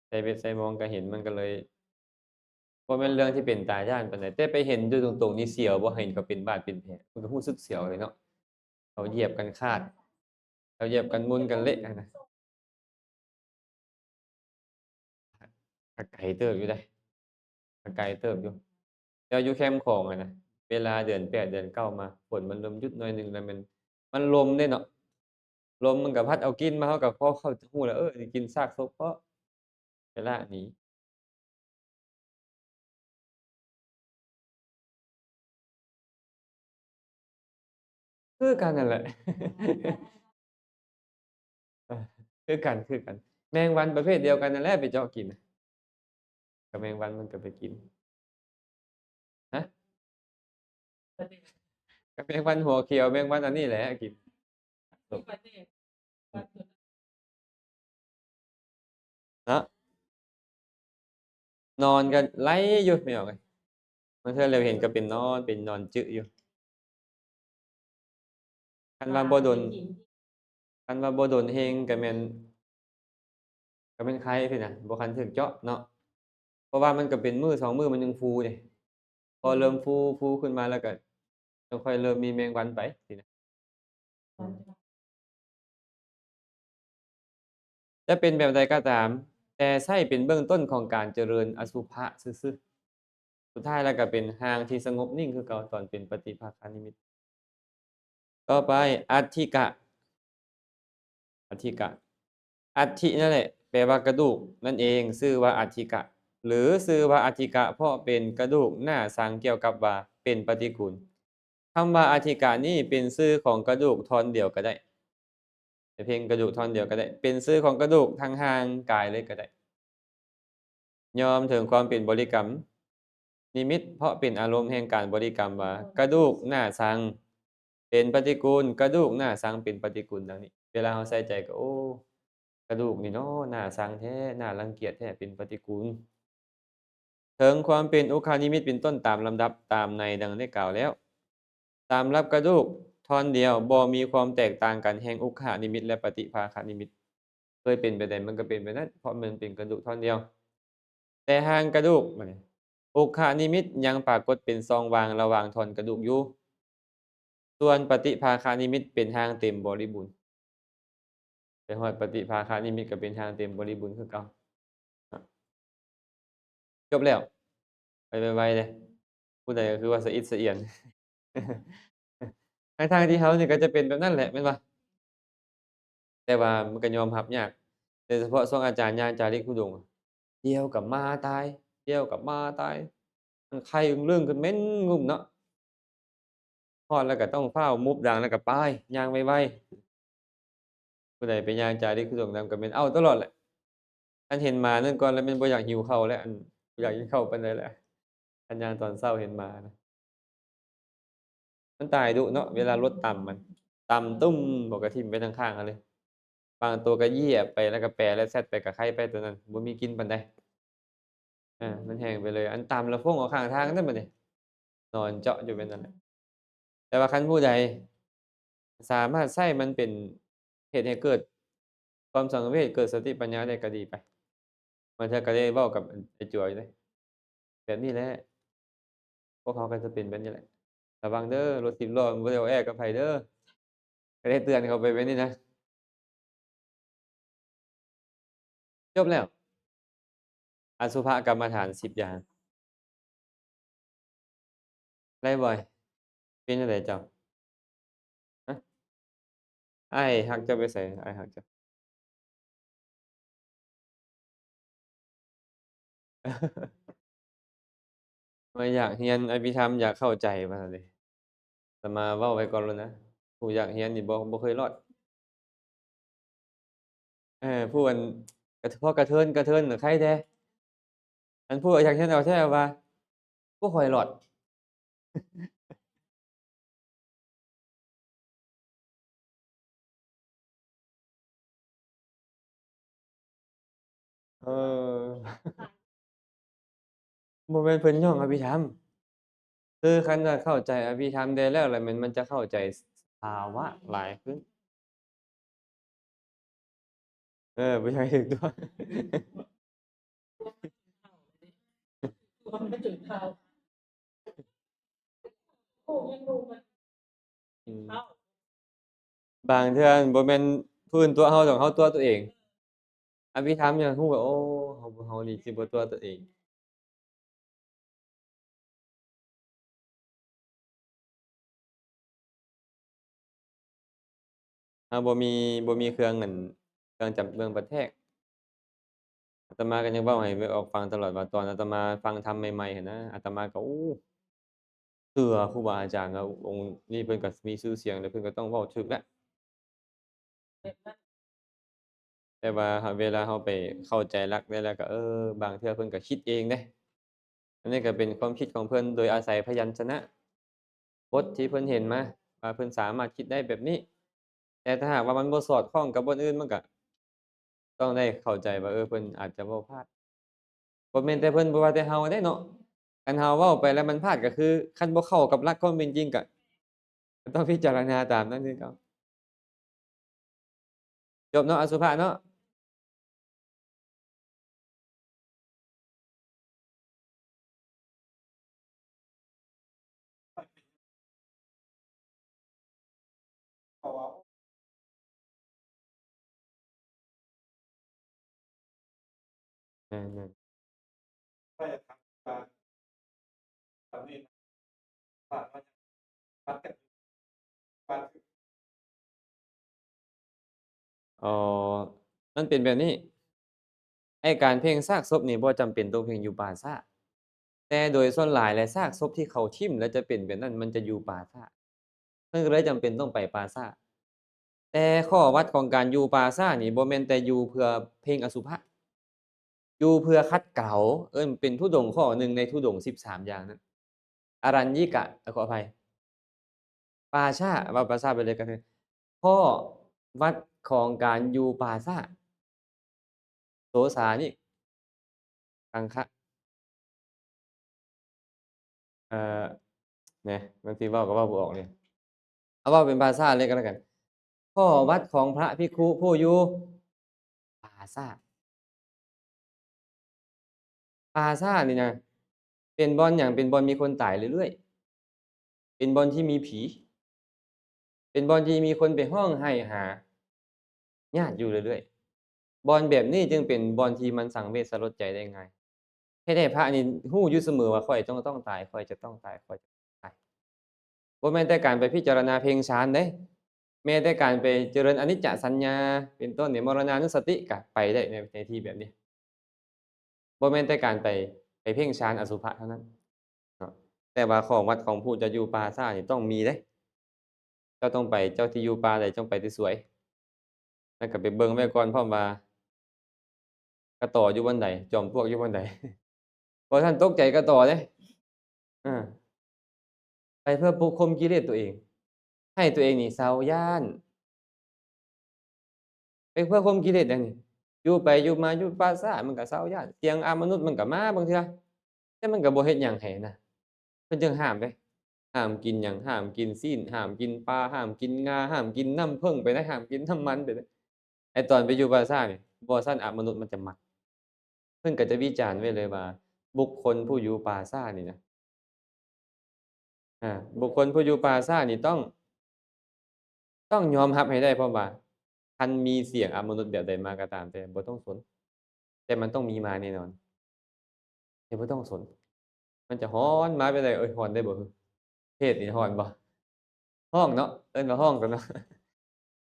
ໃສ່ເວັດໃສ່ມອງກໍເຫັນ ມັນກໍເລີຍບໍ່ແມ່ນເລື່ອງທີ່ເປັນຕາຢ້ານປານໃດ. ແຕ່ໄປເຫັນຢູ່ຕົງໆນີ້ສຽວບໍ່ ເຫັນເຂົາເປັນບາດເປັນແຜ ມັນກໍຮູ້ສຶກສຽວເລີຍເນາະ ເຂົາຢຽບກັນຂາດ ເຂົາຢຽບກັນໝຸ່ນກັນເລະຫັ້ນນະ. ກະໄກເຕີບຢູ່ເດ້ ກະໄກເຕີບຢູ່. ແຕ່ຢູ່ແຄມຂອງຫັ້ນນະ ເວລາເດືອນແປດເດືອນເກົ້າມາ ຝົນມັນເລີ່ມຢຸດໜ້ອຍໜຶ່ງ ແລ້ວມັນ ມັນລົມເດ້ເນາະ ລົມມັນກໍພັດເອົາກິ່ນມາ ເຮົາກໍພໍເຂົ້າ ຮູ້ແລ້ວ ເອີ ກິ່ນຊາກສົບ ເພາະໄປລາກໜີ. ຄືກັນນັ້ນແຫຼະ ຄືກັນ ຄືກັນ ແມງວັນປະເພດດຽວກັນນັ້ນແຫຼະ ໄປເຈາະກິນ ກະແມງວັນມັນກະໄປກິນ ຮະ ກະແມງວັນຫົວຂຽວ ແມງວັນອັນນີ້ແຫຼະກິນ ເນາະ ນອນກໍໄຫຼຢູ່ ແມ່ນບໍ່? ບາງເທື່ອແລ້ວເຫັນກໍເປັນນອນ ເປັນນອນຈຶຢູ່. ຄັນວ່າບໍ່ດົນ ຄັນວ່າບໍ່ດົນແຮງກໍແມ່ນ ກໍແມ່ນໄຄຊີ້ນະ ບໍ່ຄັນຖືກເຈາະເນາະ ເພາະວ່າມັນກໍເປັນມື້ສອງມື້ມັນຍັງຟູເດ້ ພໍເລີ່ມຟູ ຟູຂຶ້ນມາແລ້ວກໍຈັ່ງຄ່ອຍເລີ່ມມີແມງວັນໄປຊີ້ນະ. ຈະເປັນແບບໃດກໍຕາມ ແຕ່ໃຊ້ເປັນເບື້ອງຕົ້ນຂອງການຈະເລີນອະສຸພະຊື່ໆ ສຸດທ້າຍແລ້ວກໍເປັນຮ່າງທີ່ສະຫງົບນິ່ງຄືເກົ່າ ຕອນເປັນປະຕິພາຄະນິມິດ. ຕໍ່ໄປ ອັດຖິກະ ອັດຖິກະ ອັດຖິນັ້ນແຫຼະ ແປວ່າກະດູກນັ້ນເອງ ຊື່ວ່າອັດຖິກະ ຫຼື ຊື່ວ່າອັດຖິກະ ເພາະເປັນກະດູກໜ້າຊັງ ກ່ຽວກັບວ່າເປັນປະຕິກູນ. ຄຳວ່າອັດຖິກະນີ້ເປັນຊື່ຂອງກະດູກທ່ອນດຽວກໍໄດ້ ເປັນພຽງກະດູກທ່ອນດຽວກໍໄດ້ ເປັນຊື່ຂອງກະດູກທັງຮ່າງກາຍເລີຍກໍໄດ້. ຍອມເຖິງຄວາມເປັນບໍລິກຳນິມິດ ເພາະເປັນອາລົມແຫ່ງການບໍລິກຳວ່າ ກະດູກໜ້າຊັງເປັນປະຕິກູນ ກະດູກໜ້າຊັງເປັນປະຕິກູນ ດັ່ງນີ້. ເວລາເຮົາໃສ່ໃຈກໍ ໂອ້ ກະດູກນີ້ເນາະ ໜ້າຊັງແທ້ ໜ້າລັງກຽດແທ້ ເປັນປະຕິກູນ. ເຖິງຄວາມເປັນອຸກຂະນິມິດເປັນຕົ້ນຕາມລຳດັບຕາມໃນດັ່ງໄດ້ກ່າວແລ້ວ. ສຳລັບກະດູກທ່ອນດຽວບໍ່ມີຄວາມແຕກຕ່າງກັນແຫ່ງອຸກຂະນິມິດ ແລະ ປະຕິພາຄະນິມິດ ເຄີຍເປັນແບບໃດມັນກໍເປັນແບບນັ້ນ ເພາະມັນເປັນກະດູກທ່ອນດຽວ. ແຕ່ຮ່າງກະດູກ ບາດນີ້ ອຸກຂະນິມິດຍັງປາກົດເປັນຊ່ອງວ່າງລະຫວ່າງທ່ອນກະດູກຢູ່. ສ່ວນປະຕິພາຄະນິມິດເປັນຮ່າງເຕັມບໍລິບູນ. ໄປຮອດປະຕິພາຄະນິມິດກໍເປັນຮ່າງເຕັມບໍລິບູນຄືເກົ່າ. ຈົບແລ້ວ. ໄປໄວໆເດ້. ຜູ້ໃດກໍຄືວ່າສະອິດສະອຽນ. ທັງໆທີ່ເຮົານີ້ກໍຈະເປັນແບບນັ້ນແຫຼະ ແມ່ນບໍ່? ແຕ່ວ່າມັນກໍຍອມຮັບຍາກ. ໂດຍສະເພາະຊ່ວງອາຈານຍ່າງຈາລິກທຸດົງ ດຽວກໍມາຕາຍ ດຽວກໍມາຕາຍ ມັນໄຂ້ອຶ້ງລຶ້ງຂຶ້ນເໝັນງຸ້ມເນາະ. ຮອດແລ້ວກໍຕ້ອງຟ້າວມຸບດັງແລ້ວກໍໄປ ຍ່າງໄວໆ. ຜູ້ໃດໄປຍ່າງຈາລິກທຸດົງນຳກໍແມ່ນເອົາຕະຫຼອດແຫຼະ. ຄັນເຫັນໝານັ້ນກ່ອນແລ້ວແມ່ນບໍ່ຢາກຫິວເຂົ້າແລ້ວ ອັນ ບໍ່ຢາກກິນເຂົ້າປານໃດແລ້ວ ຄັນຍ່າງຕອນເຊົ້າເຫັນໝານະ. ມັນຕາຍດຸເນາະ ເວລາລົດຕຳມັນ ຕຳຕຸ້ມ ບໍ່ກະຖິ້ມໄປທາງຂ້າງຫັ້ນເລີຍ. ບາງໂຕກໍຢຽບໄປ ແລ້ວກໍແປ ແລ້ວແຊັດໄປ ກໍໄຄໄປ ໂຕນັ້ນບໍ່ມີກິນປານໃດ. ເອີ ມັນແຫ້ງໄປເລີຍ. ອັນຕາມລຳໂພງເອົາຂ້າງທາງນັ້ນ ບັດນີ້ນອນເຈາະຢູ່ແບບນັ້ນແຫຼະ. ແຕ່ວ່າຄັນຜູ້ໃດສາມາດໃຊ້ມັນເປັນ ເຮັດໃຫ້ເກີດຄວາມສັງເວດ ເກີດສະຕິປັນຍາໄດ້ກໍດີໄປ. ບາງເທື່ອກໍໄດ້ເວົ້າກັບໄອ້ຈົວຢູ່ເດ້ ແບບນີ້ແຫຼະ ພວກເຮົາກໍຈະເປັນແບບນີ້ແຫຼະ. ລະວັງເດີ ລົດສິບລໍ້ມັນບໍ່ໄດ້ເອົາແອກັບໃຜເດີ. ກໍໄດ້ເຕືອນເຂົາໄປແບບນີ້ນະ. ຈົບແລ້ວ ອະສຸພະກຳມະຖານສິບຢ່າງ. ໄດ້ບໍ່? ເປັນຈັ່ງໃດເຈົ້າ? ຮະ? ອ້າຍຮັກເຈົ້າໄປໃສ? ອ້າຍຮັກເຈົ້າ ວ່າຢາກຮຽນອະພິທຳ ຢາກເຂົ້າໃຈວ່າຊັ້ນເດ. ອາດຕະມາເວົ້າໄວ້ກ່ອນໂລດນະ ຜູ້ຢາກຮຽນນີ້ບໍ່ ບໍ່ເຄີຍລອດ. ເອີ ຜູ້ອັນ ກະ ພໍກະເທີນ ກະເທີນນະໄຄແດ່. ອັນຜູ້ຢາກຮຽນເອົາແທ້ວ່າ ບໍ່ຄ່ອຍລອດ. ເອີ ບໍ່ແມ່ນເພິ່ນຍ້ອງອະພິທຳ ຄືຄັນວ່າເຂົ້າໃຈອະພິທຳໄດ້ແລ້ວ ລະແມ່ນມັນຈະເຂົ້າໃຈສະພາວະຫຼາຍຂຶ້ນ. ເອີ ບໍ່ຢາກເຫັນຕົວ ອືມ ບາງເທື່ອບໍ່ແມ່ນຜູ້ອື່ນຕົວະເຮົາດອກ ເຮົາຕົວະຕົວເອງ. ອະພິທຳຍັງຮູ້ວ່າ ໂອ້ ເຮົາ ເຮົານີ້ຊິບໍ່ຕົວະຕົວເອງ. ເຮົາບໍ່ມີ ບໍ່ມີເຄື່ອງ ອັນ ເຄື່ອງຈຳ ເຄື່ອງປະແທກ. ອາດຕະມາກໍຍັງເວົ້າໃຫ້ອອກຟັງຕະຫຼອດວ່າ ຕອນອາດຕະມາຟັງທຳໃໝ່ໆຫັ້ນນະ ອາດຕະມາກໍ ໂອ້ ເຊື່ອຄູບາອາຈານວ່າ ອົງນີ້ເພິ່ນກໍມີຊື່ສຽງ ແລ້ວເພິ່ນກໍຕ້ອງເວົ້າຖືກແຫຼະ. ແຕ່ວ່າເຮົາ ເວລາເຮົາໄປເຂົ້າໃຈຫຼັກໄດ້ແລ້ວກໍ ເອີ ບາງເທື່ອເພິ່ນກໍຄິດເອງເດ້. ອັນນີ້ກໍເປັນຄວາມຄິດຂອງເພິ່ນໂດຍອາໄສພະຍັນຊະນະບົດທີ່ເພິ່ນເຫັນມາ ວ່າເພິ່ນສາມາດຄິດໄດ້ແບບນີ້. ແຕ່ຖ້າຫາກວ່າມັນບໍ່ສອດຄ່ອງກັບບ່ອນອື່ນ ມັນກໍຕ້ອງໄດ້ເຂົ້າໃຈວ່າ ເອີ ເພິ່ນອາດຈະເວົ້າພາດ. ບໍ່ແມ່ນແຕ່ເພິ່ນ ບໍ່ວ່າແຕ່ເຮົາເດ້ເນາະ. ຄັນເຮົາເວົ້າໄປແລ້ວມັນພາດ ກໍຄືຄັນບໍ່ເຂົ້າກັບຫຼັກຄວາມເປັນຈິງ ກໍ ກໍຕ້ອງພິຈາລະນາຕາມນັ້ນຄືເກົ່າ. ຈົບເນາະ ອະສຸພະເນາະ. ແມ່ນໆ. ອໍ ມັນເປັນແບບນີ້ ໄອ້ການເພ່ງຊາກສົບນີ້ບໍ່ຈຳເປັນຕ້ອງເພ່ງຢູ່ປ່າຊ້າ, ແຕ່ໂດຍສ່ວນຫຼາຍແລ້ວ ຊາກສົບທີ່ເຂົາຖິ້ມແລ້ວຈະເປັນແບບນັ້ນ ມັນຈະຢູ່ປ່າຊ້າ. ເພິ່ນກໍເລີຍຈຳເປັນຕ້ອງໄປປ່າຊ້າ. ແຕ່ຂໍ້ວັດຂອງການຢູ່ປ່າຊ້ານີ້ ບໍ່ແມ່ນແຕ່ຢູ່ເພື່ອເພ່ງອະສຸພະ, ຢູ່ເພື່ອຂັດເກົາ, ເອີ້ນເປັນທຸດົງຂໍ້ໜຶ່ງໃນທຸດົງສິບສາມຢ່າງນັ້ນ. ອະລັນຍິກະ, ເອີ ຂໍອະໄພ, ປ່າຊ້າ, ເວົ້າປ່າຊ້າໄປເລີຍກໍຄື ຂໍ້ວັດຂອງການຢູ່ປ່າຊ້າ. ໂສສານິ ຄັງຄະ ເອີ ແນະ ບາງທີເວົ້າກໍເວົ້າບໍ່ອອກເລີຍ. ເອົາເວົ້າເປັນພາສາເລີຍກໍແລ້ວກັນ. ຂໍ້ວັດຂອງພະພິກຂຸຜູ້ຢູ່ປ່າຊ້າ. ປ່າຊ້ານີ້ນະ ເປັນບ່ອນຫຍັງ? ເປັນບ່ອນມີຄົນຕາຍເລື້ອຍໆ, ເປັນບ່ອນທີ່ມີຜີ, ເປັນບ່ອນທີ່ມີຄົນໄປຮ້ອງໄຫ້ຫາຍາດຢູ່ເລື້ອຍໆ. ບ່ອນແບບນີ້ຈຶ່ງເປັນບ່ອນທີ່ມັນສັງເວດສະຫຼົດໃຈໄດ້ງ່າຍ, ເຮັດໃຫ້ພະນີ້ຮູ້ຢູ່ສະເໝີວ່າ ຂ້ອຍຕ້ອງ ຕ້ອງຕາຍ, ຂ້ອຍຈະຕ້ອງຕາຍ, ຂ້ອຍຈະຕ້ອງຕາຍ. ບໍ່ແມ່ນແຕ່ການໄປພິຈາລະນາເພ່ງຊານເດ້, ແມ້ແຕ່ການໄປຈະເລີນອະນິດຈະສັນຍາ ເປັນຕົ້ນນີ້, ມໍລະນານຸສະຕິກໍໄປໄດ້ໃນ ໃນທີ່ແບບນີ້. ບໍ່ແມ່ນແຕ່ການໄປ ໄປເພ່ງຊານອະສຸພະເທົ່ານັ້ນເນາະ, ແຕ່ວ່າຂໍ້ວັດຂອງຜູ້ຈະຢູ່ປ່າຊ້ານີ້ຕ້ອງມີເດ້. ເຈົ້າຕ້ອງໄປ, ເຈົ້າທີ່ຢູ່ປ່າໃດ ຈົ່ງໄປແຕ່ສວຍ. ແລ້ວກໍໄປເບິ່ງໄວ້ກ່ອນພ້ອມວ່າ ກະຕໍຢູ່ບ່ອນໃດ, ຈອມປວກຢູ່ບ່ອນໃດ. ບໍ່ທັນຕົກໃຈກະຕໍເດ້. ເອີ ໄປເພື່ອປຸກຂົ່ມກິເລດຕົວເອງ, ໃຫ້ຕົວເອງນີ້ເຊົາຢ້ານ. ເຮັດເພື່ອຂົ່ມກິເລດແດ່ນີ້. ຢູ່ໄປຢູ່ມາຢູ່ປ່າຊ້າມັນກໍເຊົາຢ້ານ, ສຽງອາມະນຸດມັນກໍມາບາງເທື່ອ ແຕ່ມັນກໍບໍ່ເຮັດຫຍັງໃຫ້ນະ. ເພິ່ນຈຶ່ງຫ້າມເດ້, ຫ້າມກິນຫຍັງ, ຫ້າມກິນຊີ້ນ, ຫ້າມກິນປາ, ຫ້າມກິນງາ, ຫ້າມກິນນ້ຳເຜິ້ງໄປນະ, ຫ້າມກິນນ້ຳມັນໄປນະ. ໄອ້ຕອນໄປຢູ່ປ່າຊ້ານີ້ ບໍ່ຊັ້ນອາມະນຸດມັນຈະມັກ. ເພິ່ນກໍຈະວິຈານໄວ້ເລີຍວ່າ ບຸກຄົນຜູ້ຢູ່ປ່າຊ້ານີ້ນະ ອາ ບຸກຄົນຜູ້ຢູ່ປ່າຊ້ານີ້ຕ້ອງ ຕ້ອງຍອມຮັບໃຫ້ໄດ້ ເພາະວ່າຄັນມີສຽງອາມະນຸດແບບໃດມາກໍຕາມແຕ່ ບໍ່ຕ້ອງສົນ, ແຕ່ມັນຕ້ອງມີມາແນ່ນອນ. ແຕ່ບໍ່ຕ້ອງສົນ ມັນຈະຮ້ອນມາແບບໃດ. ເອີຍ ຮ້ອນໄດ້ບໍ່? ເທດນີ້ຮ້ອນບໍ່? ຮ້ອງເນາະ, ເອີ້ນວ່າຮ້ອງກັນເນາະ.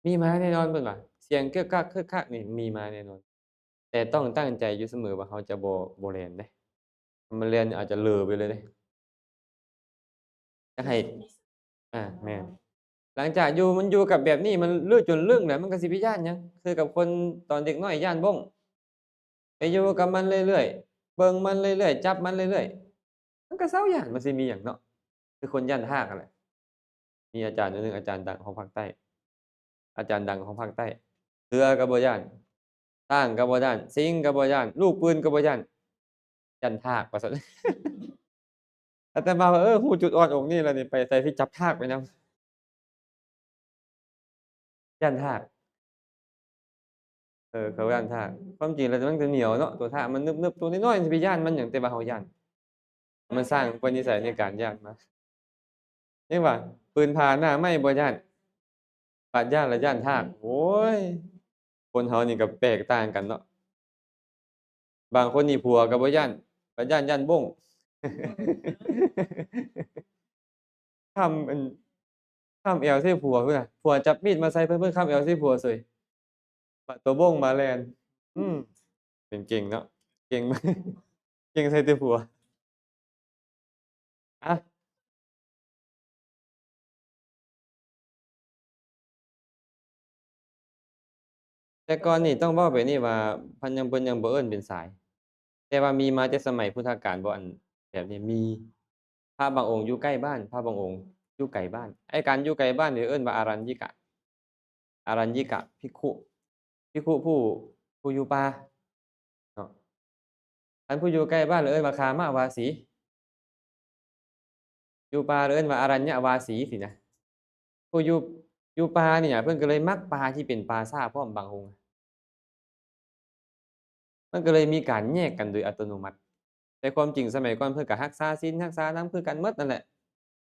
ມີມາແນ່ນອນ ເພິ່ນວ່າ ສຽງເກີກກັກເກີກກັກນີ້ມີມາແນ່ນອນ, ແຕ່ຕ້ອງຕັ້ງໃຈຢູ່ສະເໝີວ່າເຮົາຈະບໍ່ ບໍ່ແລ່ນເດ້. ມັນແລ່ນອາດຈະເລີໄປເລີຍເດ້. ຢາກໃຫ້ ອາ ແມ່ນ. ຫຼັງຈາກຢູ່ ມັນຢູ່ກັບແບບນີ້ ມັນເລີ້ຈົນເລິ້ງແລ້ວ ມັນກໍຊິໄປຢ້ານຫຍັງ? ຄືກັບຄົນຕອນເດັກນ້ອຍຢ້ານບົ້ງ. ໄປຢູ່ກັບມັນເລື້ອຍໆ ເບິ່ງມັນເລື້ອຍໆ ຈັບມັນເລື້ອຍໆ ມັນກໍເຊົາຢ້ານ. ມັນຊິມີຫຍັງເນາະ? ຄືຄົນຢ້ານທາກຫັ້ນແຫຼະ. ມີອາຈານຢູ່ໜຶ່ງ ອາຈານດັງຂອງພາກໃຕ້ ອາຈານດັງຂອງພາກໃຕ້ ເສືອກໍບໍ່ຢ້ານ, ຊ້າງກໍບໍ່ຢ້ານ, ສິງກໍບໍ່ຢ້ານ, ລູກປືນກໍບໍ່ຢ້ານ, ຢ້ານທາກວ່າຊັ້ນ. ອາດຕະມາວ່າ ເອີ ຮູ້ຈຸດອ່ອນອົງນີ້ແລ້ວນີ້ ໄປໃສຊິຈັບທາກໄປນຳ. ຢ້ານທາກ. ເອີ ເຂົາຢ້ານທາກ. ຄວາມຈິງແລ້ວມັນກໍໜຽວເນາະ, ຕົວທາກມັນໜຶບໆ ຕົວນ້ອຍໆ ຊິໄປຢ້ານມັນຫຍັງ? ແຕ່ວ່າເຮົາຢ້ານ. ມັນສ້າງອຸປະນິໄສໃນການຢ້ານມາ. ເຫັນບໍ່? ປືນຜາໜ້າໄມ້ບໍ່ຢ້ານ, ບາດຢ້ານລະຢ້ານທາກ. ໂອ້ຍ ຄົນເຮົານີ້ກໍແປກຕ່າງກັນເນາະ. ບາງຄົນນີ້ຜົວກໍບໍ່ຢ້ານ, ບາດຢ້ານ ຢ້ານບົ້ງ. ຄ້ຳອັນ ຄ້ຳແອວໃສ່ຜົວພຸ້ນນະ, ຜົວຈັບມີດມາໃສ່ເພິ່ນ ເພິ່ນຄ້ຳແອວໃສ່ຜົວເສີຍ. ບາດຕົວບົ້ງມາແລ່ນ. ອືມ ເປັນເກັ່ງເນາະ, ເກັ່ງ ເກັ່ງໃສ່ແຕ່ຜົວ. ອະ ແຕ່ກ່ອນນີ້ຕ້ອງເວົ້າແບບນີ້ວ່າ ເພິ່ນຍັງ ເພິ່ນຍັງບໍ່ເອີ້ນເປັນສາຍ, ແຕ່ວ່າມີມາແຕ່ສະໄໝພຸດທະການບໍ່? ອັນແບບນີ້ມີ. ພະບາງອົງຢູ່ໃກ້ບ້ານ, ພະບາງອົງຢູ່ໄກບ້ານ. ໄອ້ການຢູ່ໄກບ້ານນີ້ເອີ້ນວ່າອາລັນຍິກະ, ອາລັນຍິກະພິກຂຸ, ພິກຂຸຜູ້ ຜູ້ຢູ່ປ່າເນາະ. ຄັນຜູ້ຢູ່ໃກ້ບ້ານເອີ້ນວ່າຄາມະວາສີ, ຢູ່ປ່າເອີ້ນວ່າອາລັນຍະວາສີຊີ້ນະ. ຜູ້ຢູ່ ຢູ່ປ່ານີ້ນະ ເພິ່ນກໍເລີຍມັກປ່າທີ່ເປັນປ່າຊ້າພ້ອມບາງອົງ. ມັນກໍເລີຍມີການແຍກກັນໂດຍອັດຕະໂນມັດ. ແຕ່ຄວາມຈິງສະໄໝກ່ອນເພິ່ນກໍຮັກສາສິນ ຮັກສາທຳຄືກັນໝົດນັ້ນແຫຼະ.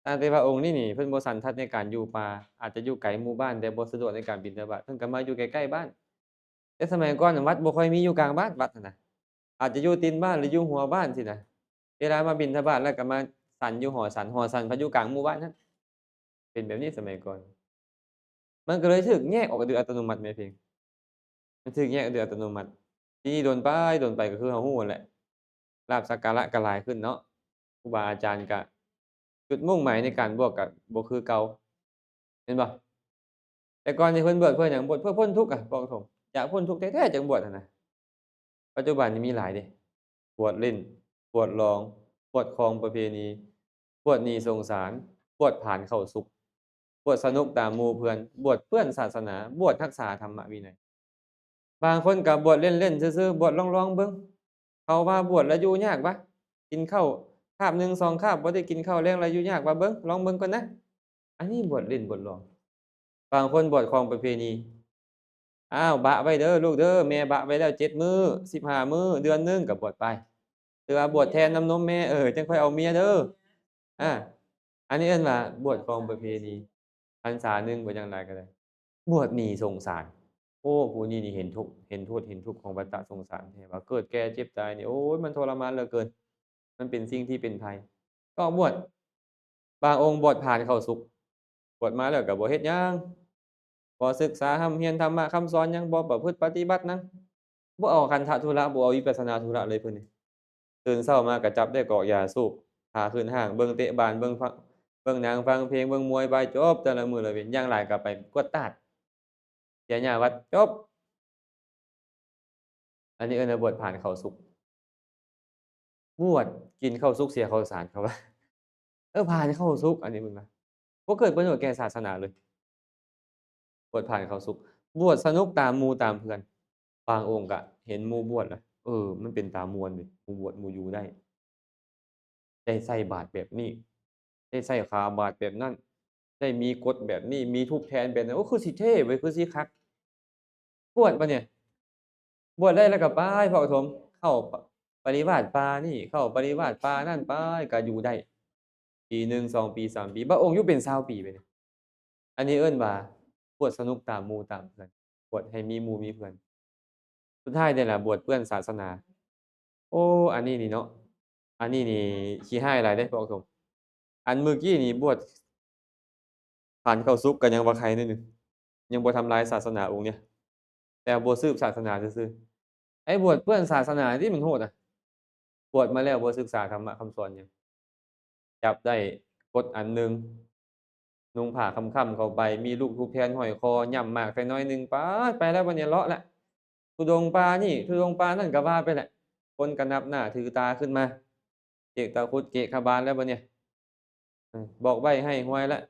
ຕ່າງແຕ່ວ່າອົງນີ້ນີ້ ເພິ່ນບໍ່ສັນທັດໃນການຢູ່ປ່າ, ອາດຈະຢູ່ໄກໝູ່ບ້ານ ແຕ່ບໍ່ສະດວກໃນການບິນທະບາດ, ເພິ່ນກໍມາຢູ່ໃກ້ໆບ້ານ. ແຕ່ສະໄໝກ່ອນວັດບໍ່ຄ່ອຍມີຢູ່ກາງບ້ານ, ວັດຫັ້ນນະ ອາດຈະຢູ່ຕີນບ້ານ ຫຼື ຢູ່ຫົວບ້ານຊີ້ນະ. ເວລາມາບິນທະບາດແລ້ວກໍມາສັນຢູ່ຫໍສັນ, ຫໍສັນພັດຢູ່ກາງໝູ່ບ້ານຫັ້ນ. ເປັນແບບນີ້ສະໄໝກ່ອນ. ມັນກໍເລີຍຖືກແຍກອອກໂດຍອັດຕະໂນມັດແມ່ເພັງ, ມັນຖືກແຍກໂດຍອັດຕະໂນມັດ. ທີນີ້ດົນໄປ ດົນໄປກໍຄືເຮົາຮູ້ຫັ້ນແຫຼະ, ລາບສັກກາລະກໍຫຼາຍຂຶ້ນເນາະ, ຄູບາອາຈານກໍ ຈຸດມຸ່ງໝາຍໃນການບວດກໍບໍ່ຄືເກົ່າ, ແມ່ນບໍ່? ແຕ່ກ່ອນນີ້ເພິ່ນບວດເພື່ອຫຍັງ? ບວດເພື່ອພົ້ນທຸກອະ, ບອກຕົງ ຢາກພົ້ນທຸກແທ້ໆ ຈັ່ງບວດຫັ້ນນະ. ປັດຈຸບັນນີ້ມີຫຼາຍເດ້, ບວດຫຼິ້ນ, ບວດລອງ, ບວດຄອງປະເພນີ, ບວດໜີສົງສານ, ບວດຜານເຂົ້າສຸກ, ບວດສະໜຸກຕາມໝູ່ເພື່ອນ, ບວດເປື້ອນສາສະໜາ, ບວດຮັກສາທຳມະວິໄນ. ບາງຄົນກໍບວດເລ່ນໆຊື່ໆ, ບວດລອງໆເບິ່ງ. ເຂົາວ່າບວດແລ້ວຢູ່ຍາກວະ, ກິນເຂົ້າຄາບໜຶ່ງສອງຄາບ ບໍ່ໄດ້ກິນເຂົ້າແລງແລ້ວຢູ່ຍາກວະ, ເບິ່ງ ລອງເບິ່ງກ່ອນນະ. ອັນນີ້ບວດຫຼິ້ນບວດລອງ. ບາງຄົນບວດຄອງປະເພນີ, ອ້າວ ບະໄວ້ເດີລູກເດີ, ແມ່ບະໄວ້ແລ້ວເຈັດມື້ ສິບຫ້າມື້ ເດືອນໜຶ່ງກໍບວດໄປ. ຫຼືວ່າບວດແທນນ້ຳນົມແມ່, ເອີ ຈັ່ງຄ່ອຍເອົາເມຍເດີ. ອາ ອັນນີ້ເອີ້ນວ່າບວດຄອງປະເພນີ. ພັນສາໜຶ່ງ ບໍ່ຢ່າງໃດກໍໄດ້ ບວດໜີສົງສານ. ໂອ້ ຜູ້ນີ້ນີ້ເຫັນທຸກ ເຫັນໂທດເຫັນທຸກຂອງວັດຕະສົງສານແທ້ວ່າ ເກີດແກ່ເຈັບຕາຍນີ້ ໂອ້ຍ ມັນທໍລະມານເຫຼືອເກີນ, ມັນເປັນສິ່ງທີ່ເປັນໄພ. ກໍບວດ, ບາງອົງບວດຜ່ານເຂົ້າສຸກ, ບວດມາແລ້ວກໍບໍ່ເຮັດຫຍັງ, ບໍ່ສຶກສາຮ່ຳຮຽນທຳມະຄຳສອນຫຍັງ, ບໍ່ປະພຶດປະຕິບັດຫຍັງ, ບໍ່ເອົາຄັນທະທຸລະ, ບໍ່ເອົາວິປັດສະນາທຸລະເລີຍເພິ່ນນີ້. ຕື່ນເຊົ້າມາກໍຈັບໄດ້ກອກຢາສູບ, ພາຂຶ້ນຫ້າງ, ເບິ່ງເຕະບານ, ເບິ່ງຟັງ, ເບິ່ງໜັງຟັງເພງ, ເບິ່ງມວຍໄປ, ຈົບ. ແຕ່ລະມື້ລະເວັນ, ຢ່າງຫຼາຍກໍໄປກວດຕາດ, ເສຍຫຍ້າວັດ, ຈົບ. ອັນນີ້ເອີ້ນວ່າບວດຜ່ານເຂົ້າສຸກ. ບວດກິນເຂົ້າສຸກເສຍເຂົ້າສານ ເຂົາວ່າ. ເອີ ຜ່ານເຂົ້າສຸກ, ອັນນີ້ເພິ່ນວ່າ ບໍ່ເກີດປະໂຫຍດແກ່ສາສະໜາເລີຍ. ບວດຜ່ານເຂົ້າສຸກ, ບ ບວດສະໜຸກຕາມໝູ່ຕາມເພື່ອນ. ບາງອົງກະເຫັນໝູ່ບວດລະ ເອີ ມັນເປັນຕາມ່ວນເວີຍ ໝູ່ບວດໝູ່ຢູ່ໄດ້ ໄດ້ໃສ່ບາດແບບນີ້ ໄດ້ໃສ່ຂາບາດແບບນັ້ນ ໄດ້ມີກົດແບບນີ້ ມີທູບແທນແບບນັ້ນ ໂອ້ ຄືຊິເທ່ເວີຍ ຄືຊິຄັກ. ບວດບາດນີ້ ບວດໄດ້ແລ້ວກໍໄປເຂົ້າປະຖົມ ເຂົ້າປະ ປະລິວາດປ່ານີ້ ເຂົ້າປະລິວາດປ່ານັ້ນໄປ ກໍຢູ່ໄດ້ ປີໜຶ່ງ ສອງປີ ສາມປີ ບາງອົງຢູ່ເປັນຊາວປີໄປນີ້. ອັນນີ້ເອີ້ນວ່າບວດສະໜຸກຕາມໝູ່ຕາມເພື່ອນ ບວດໃຫ້ມີໝູ່ມີເພື່ອນ. ສຸດທ້າຍນີ້ລະບວດເປື້ອນສາສະໜາ. ໂອ້ ອັນນີ້ນີ້ເນາະ ອັນນີ້ນີ້ຂີ້ຮ້າຍຫຼາຍເດ້ພວກສົງ. ອັນມື້ກີ້ນີ້ບວດ ຜ່ານເຂົ້າສຸກກໍຍັງວ່າໄຄໜ້ອຍໜຶ່ງ ຍັງບໍ່ທຳລາຍສາສະໜາອົງນີ້ ແຕ່ບໍ່ສືບສາສະໜາຊື່ໆ. ໄອ້ບວດເປື້ອນສາສະໜານີ້ມັນໂຫດນະ ບວດມາແລ້ວບໍ່ສຶກສາທຳມະຄຳສອນຫຍັງ ຈັບໄດ້ກົດອັນໜຶ່ງ ນຸ່ງຜ້າຄ້ຳໆເຂົ້າໄປ ມີລູກທູບແທນຫ້ອຍຄໍ ຫຍ້ຳໝາກໃສ່ໜ້ອຍໜຶ່ງ ໄປ ໄປແລ້ວ ບັດນີ້ເລາະແລ້ວ ທຸດົງປ່ານີ້ ທຸດົງປ່ານັ້ນ ກໍວ່າໄປແຫຼະ. ຄົນກໍນັບໜ້າຖືຕາຂຶ້ນມາ ເກກຕາຄຸດເກກຂະບານແລ້ວບັດນີ້ ເອີ ບອກໃບ້ໃຫ້ຫວຍແລ້ວ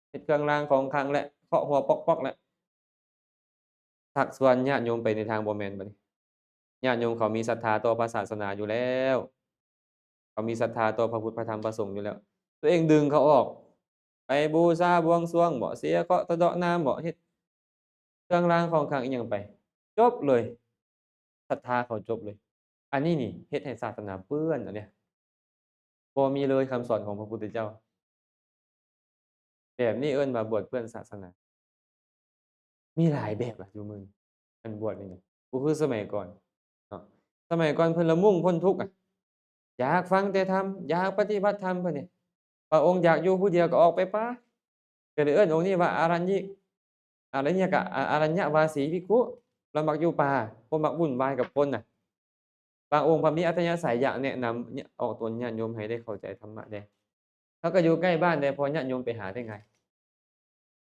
ເຮັດເຄື່ອງລາງຂອງຂັງແລ້ວ ເຄາະຫົວປອກໆແລ້ວ ຊັກຊວນຍາດໂຍມໄປໃນທາງບໍ່ແມ່ນບັດນີ້. ຍາດໂຍມເຂົາມີສັດທາຕໍ່ພະສາສະໜາຢູ່ແລ້ວ ເຂົາມີສັດທາຕໍ່ພະພຸດພະທຳພະສົງຢູ່ແລ້ວ ຕົວເອງດຶງເຂົາອອກ ໄປບູຊາບວງສວງບໍ ເສຍເຄາະສະເດາະນາມບໍ ເຮັດເຄື່ອງລາງຂອງຂັງອີ່ຫຍັງໄປ ຈົບເລີຍ ສັດທາເຂົາຈົບເລີຍ. ອັນນີ້ນີ້ເຮັດໃຫ້ສາສະໜາເປື້ອນ ອັນເນີ້ຍ ບໍ່ມີເລີຍຄຳສອນຂອງພະພຸດທະເຈົ້າ. ແບບນີ້ເອີ້ນວ່າບວດເປື້ອນສາສະໜາ. ມີຫຼາຍແບບລະຢູ່ມື້ນີ້ ອັນບວດນີ້ນະ ບໍ່ຄືສະໄໝກ່ອນເນາະ. ສະໄໝກ່ອນເພິ່ນລະມຸ້ງພົ້ນທຸກ ອະ ຢາກຟັງແຕ່ທຳ ຢາກປະຕິບັດທຳ ເພິ່ນນີ້ ພະອົງຢາກຢູ່ຜູ້ດຽວກໍອອກໄປປ່າ ກໍເລີຍເອີ້ນອົງນີ້ວ່າອາລັນຍິ ອາລັນຍະກະ ອາ ອາລັນຍະວາສີພິກຂຸ ລາວມັກຢູ່ປ່າ ບໍ່ມັກວຸ້ນວາຍກັບຄົນນະ. ບາງອົງເພິ່ນມີອັດທະຍາໄສຢາກແນະນຳ ອອກຕົນຍາດໂຍມໃຫ້ໄດ້ເຂົ້າໃຈທຳມະແດ່. ເຮົາກໍຢູ່ໃກ້ບ້ານແດ່ ເພາະຍາດໂຍມໄປຫາໄດ້ງ່າຍ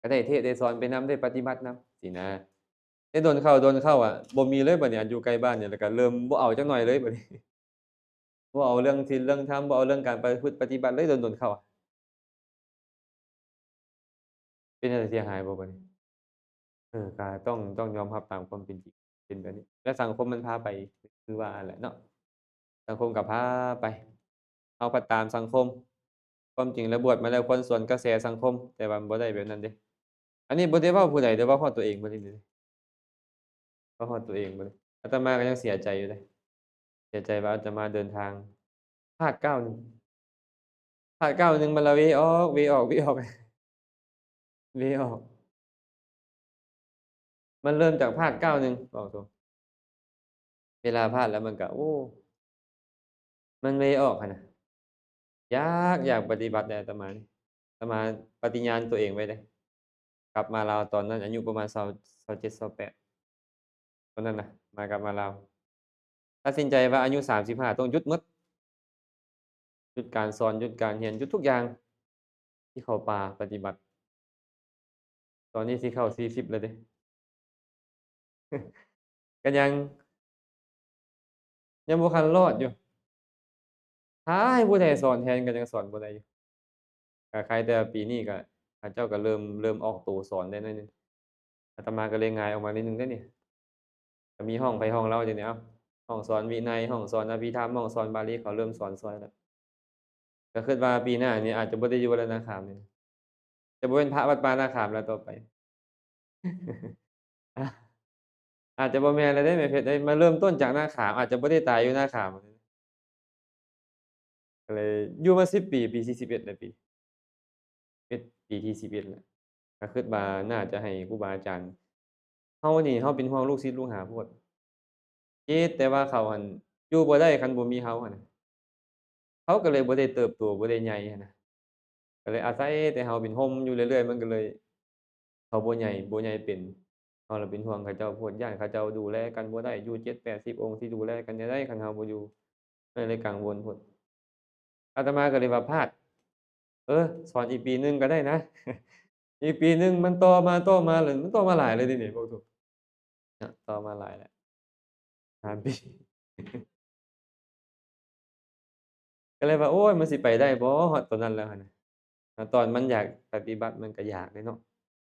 ກໍໄດ້ເທດໄດ້ສອນໄປນຳ ໄດ້ປະຕິບັດນຳ ຊີ້ນະ. ແຕ່ດົນເຂົ້າດົນເຂົ້າອະ ບໍ່ມີເລີຍບັດນີ້ ອັນຢູ່ໃກ້ບ້ານນີ້ ແລ້ວກໍເລີ່ມບໍ່ເອົາຈັກໜ້ອຍເລີຍບັດນີ້ ບໍ່ເອົາເລື່ອງສິນເລື່ອງທຳ ບໍ່ເອົາເລື່ອງການປະພຶດປະຕິບັດເລີຍ ດົນໆເຂົ້າ ເປັນຈັ່ງໃດ ເສຍຫາຍບໍ່ບັດນີ້? ເອີ ກໍຕ້ອງ ຕ້ອງຍອມຮັບຕາມຄວາມເປັນຈິງ ເປັນແບບນີ້ ແລະ ສັງຄົມມັນພາໄປ ຄືວ່າຫັ້ນແຫຼະເນາະ ສັງຄົມກໍພາໄປ ເຮົາພັດຕາມສັງຄົມ. ຄວາມຈິງແລ້ວບວດມາແລ້ວຄວນສວນກະແສສັງຄົມ ແຕ່ວ່າມັນບໍ່ໄດ້ແບບນັ້ນເດ້. ອັນນີ້ບໍ່ໄດ້ເວົ້າຜູ້ໃດເດ້ ເວົ້າຮອດຕົວເອງເບິດເດ ເວົ້າຮອດຕົວເອງເບິດ. ອາດຕະມາກໍຍັງເສຍໃຈຢູ່ເດ້ ເສຍໃຈວ່າອາດຕະມາເດີນທາງ ພາດກ້າວໜຶ່ງ ພາດກ້າວໜຶ່ງ ມັນລະເວອອກ ເວອອກ ເວອອກ ເວອອກ ມັນເລີ່ມຈາກພາດກ້າວໜຶ່ງ ເວົ້າຕົງ ເວລາພາດແລ້ວມັນກະ ໂອ້ ມັນເວອອກຫັ້ນນະ. ຢາກ ຢາກປະຕິບັດແດ່ອາດຕະມານີ້ ອາດຕະມາປະຕິຍານຕົວເອງໄວ້ເດ້. ກັບມາລາວຕອນນັ້ນອາຍຸປະມານຊາວ ຊາວເຈັດ ຊາວແປດ ຕອນນັ້ນນະ ມາ ກັບມາລາວ ຕັດສິນໃຈວ່າອາຍຸສາມສິບຫ້າຕ້ອງຢຸດໝົດ ຢຸດການສອນ ຢຸດການຮຽນ ຢຸດທຸກຢ່າງ ຊິເຂົ້າປ່າປະຕິບັດ. ຕອນນີ້ຊິເຂົ້າສີ່ສິບແລ້ວເດ້ ກໍຍັງ ຍັງບໍ່ທັນລອດຢູ່ ຖ້າໃຫ້ຜູ້ໃດສອນແທນກໍຍັງສອນບໍ່ໄດ້ຢູ່. ກໍໄຄແຕ່ປີນີ້ກໍ ເຂົາເຈົ້າກໍເລີ່ມ ເລີ່ມອອກໂຕສອນໄດ້ໜ້ອຍໜຶ່ງ ອາດຕະມາກໍເລີຍຫງາຍອອກມາໜ້ອຍໜຶ່ງເດ້ນີ້. ກໍມີຫ້ອງໃຜຫ້ອງລາວຈັ່ງນີ້ ເອົ້າ ຫ້ອງສອນວິໄນ ຫ້ອງສອນອະພິທຳ ຫ້ອງສອນບາລີ ເຂົາເລີ່ມສອນຊ່ອຍແລ້ວ. ກໍຄິດວ່າປີໜ້ານີ້ອາດຈະບໍ່ໄດ້ຢູ່ວັດນາຂາມນີ້ ຈະບໍ່ເປັນພະວັດປ່ານາຂາມແລ້ວຕໍ່ໄປ. ອາດຈະບໍ່ແມ່ນແລ້ວເດ້ແມ່ເພັດເອີຍ ມາເລີ່ມຕົ້ນຈາກນາຂາມ ອາດຈະບໍ່ໄດ້ຕາຍຢູ່ນາຂາມ. ກໍເລີຍຢູ່ມາສິບປີ ປີທີສິບເອັດແລ້ວ ປີ ເອັດ ປີທີສິບເອັດແລ້ວ ກໍຄິດວ່າໜ້າຈະໃຫ້ຄູບາອາຈານ ເຮົານີ້ເຮົາເປັນຫ່ວງລູກສິດລູກຫາໂພດ ຄິດແຕ່ວ່າເຂົາຫັ້ນຢູ່ບໍ່ໄດ້ຄັນບໍ່ມີເຮົາຫັ້ນນະ ເຂົາກໍເລີຍບໍ່ໄດ້ເຕີບໂຕ ບໍ່ໄດ້ໃຫຍ່ຫັ້ນນະ ກໍເລີຍອາໄສແຕ່ເຮົາເປັນຮົ່ມຢູ່ເລື້ອຍໆ ມັນກໍເລີຍ ເຂົາບໍ່ໃຫຍ່ ບໍ່ໃຫຍ່ເປັນ ເຮົາລະເປັນຫ່ວງເຂົາເຈົ້າໂພດ ຢ້ານເຂົາເຈົ້າດູແລກັນບໍ່ໄດ້ ຢູ່ເຈັດແປດສິບອົງ ຊິດູແລກັນແນວໃດ ຄັນເຮົາບໍ່ຢູ່ ມັນເລີຍກັງວົນໂພດ. ອາດຕະມາກໍເລີຍວ່າພາດ ເອີ ສອນອີກປີໜຶ່ງກໍໄດ້ນະ ອີກປີໜຶ່ງ ມັນຕໍ່ມາ ຕໍ່ມາ ແລ້ວມັນຕໍ່ມາຫຼາຍເລີຍເດນີ້ ບອກຕົງ ເນາະ ຕໍ່ມາຫຼາຍແລ້ວ ສາມປີ ກໍເລີຍວ່າ ໂອ້ຍ ມັນຊິໄປໄດ້ບໍ່ ຮອດຕອນນັ້ນແລ້ວຫັ້ນນະ. ແລ້ວຕອນມັນຢາກປະຕິບັດ ມັນກໍຢາກເດ້ເນາະ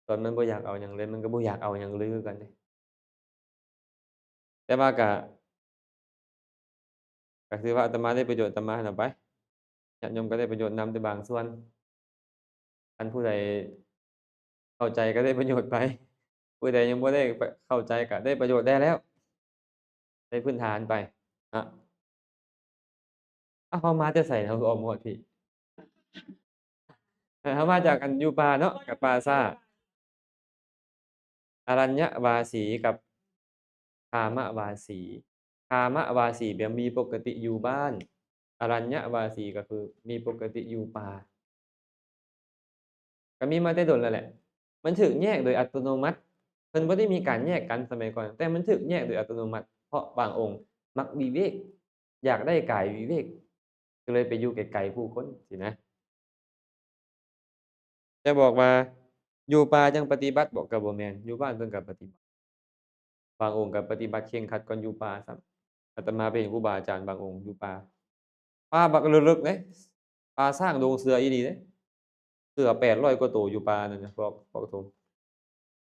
ຕອນມັນບໍ່ຢາກເອົາຫຍັງເລີຍ ມັນກໍບໍ່ຢາກເອົາຫຍັງເລີຍຄືກັນເດ້. ແຕ່ວ່າກະ ກະຖືວ່າອາດຕະມາໄດ້ປະໂຫຍດອາດຕະມາຫັ້ນລະໄປ. ຍາດໂຍມກໍໄດ້ປະໂຫຍດນຳແຕ່ບາງສ່ວນ. ຄັນຜູ້ໃດເຂົ້າໃຈກໍໄດ້ປະໂຫຍດໄປ, ຜູ້ໃດຍັງບໍ່ໄດ້ເຂົ້າໃຈກໍໄດ້ປະໂຫຍດແດ່ແລ້ວ, ໄດ້ພື້ນຖານໄປນະ. ເອົ້າ ເຮົາມາແຕ່ໃສ ເຮົາຄືອອກມາຮອດພີ້? ເອີ ເຮົາມາຈາກອັນຢູ່ປ່າເນາະ ກັບປ່າຊ້າ. ອະລັນຍະວາສີກັບຄາມະວາສີ. ຄາມະວາສີແບບມີປົກກະຕິຢູ່ບ້ານ, ອະລັນຍະວາສີກໍຄືມີປົກກະຕິຢູ່ປ່າ. ກໍມີມາແຕ່ດົນແລ້ວແຫຼະ. ມັນຖືກແຍກໂດຍອັດຕະໂນມັດ. ເພິ່ນບໍ່ໄດ້ມີການແຍກກັນສະໄໝກ່ອນ, ແຕ່ມັນຖືກແຍກໂດຍອັດຕະໂນມັດ ເພາະບາງອົງມັກວິເວກ, ຢາກໄດ້ກາຍວິເວກ, ກໍເລີຍໄປຢູ່ໄກໆຜູ້ຄົນຊີ້ນະ. ຈະບອກວ່າຢູ່ປ່າຈັ່ງປະຕິບັດບໍ? ກໍບໍ່ແມ່ນ, ຢູ່ບ້ານເພິ່ນກໍປະຕິບັດ. ບາງອົງກໍປະຕິບັດເຄັ່ງຄັດກ່ອນຢູ່ປ່າຊ້ຳ. ອາດຕະມາໄປເຫັນຄູບາອາຈານບາງອົງຢູ່ປ່າ, ປ່າບັກເລິກໆເດ້ ປ່າຊ້າງດົງເສືອອີ່ຫຼີເດ້. ເສືອແປດຮ້ອຍກວ່າໂຕຢູ່ປ່ານັ້ນນະ ພວກ ພວກໂຕ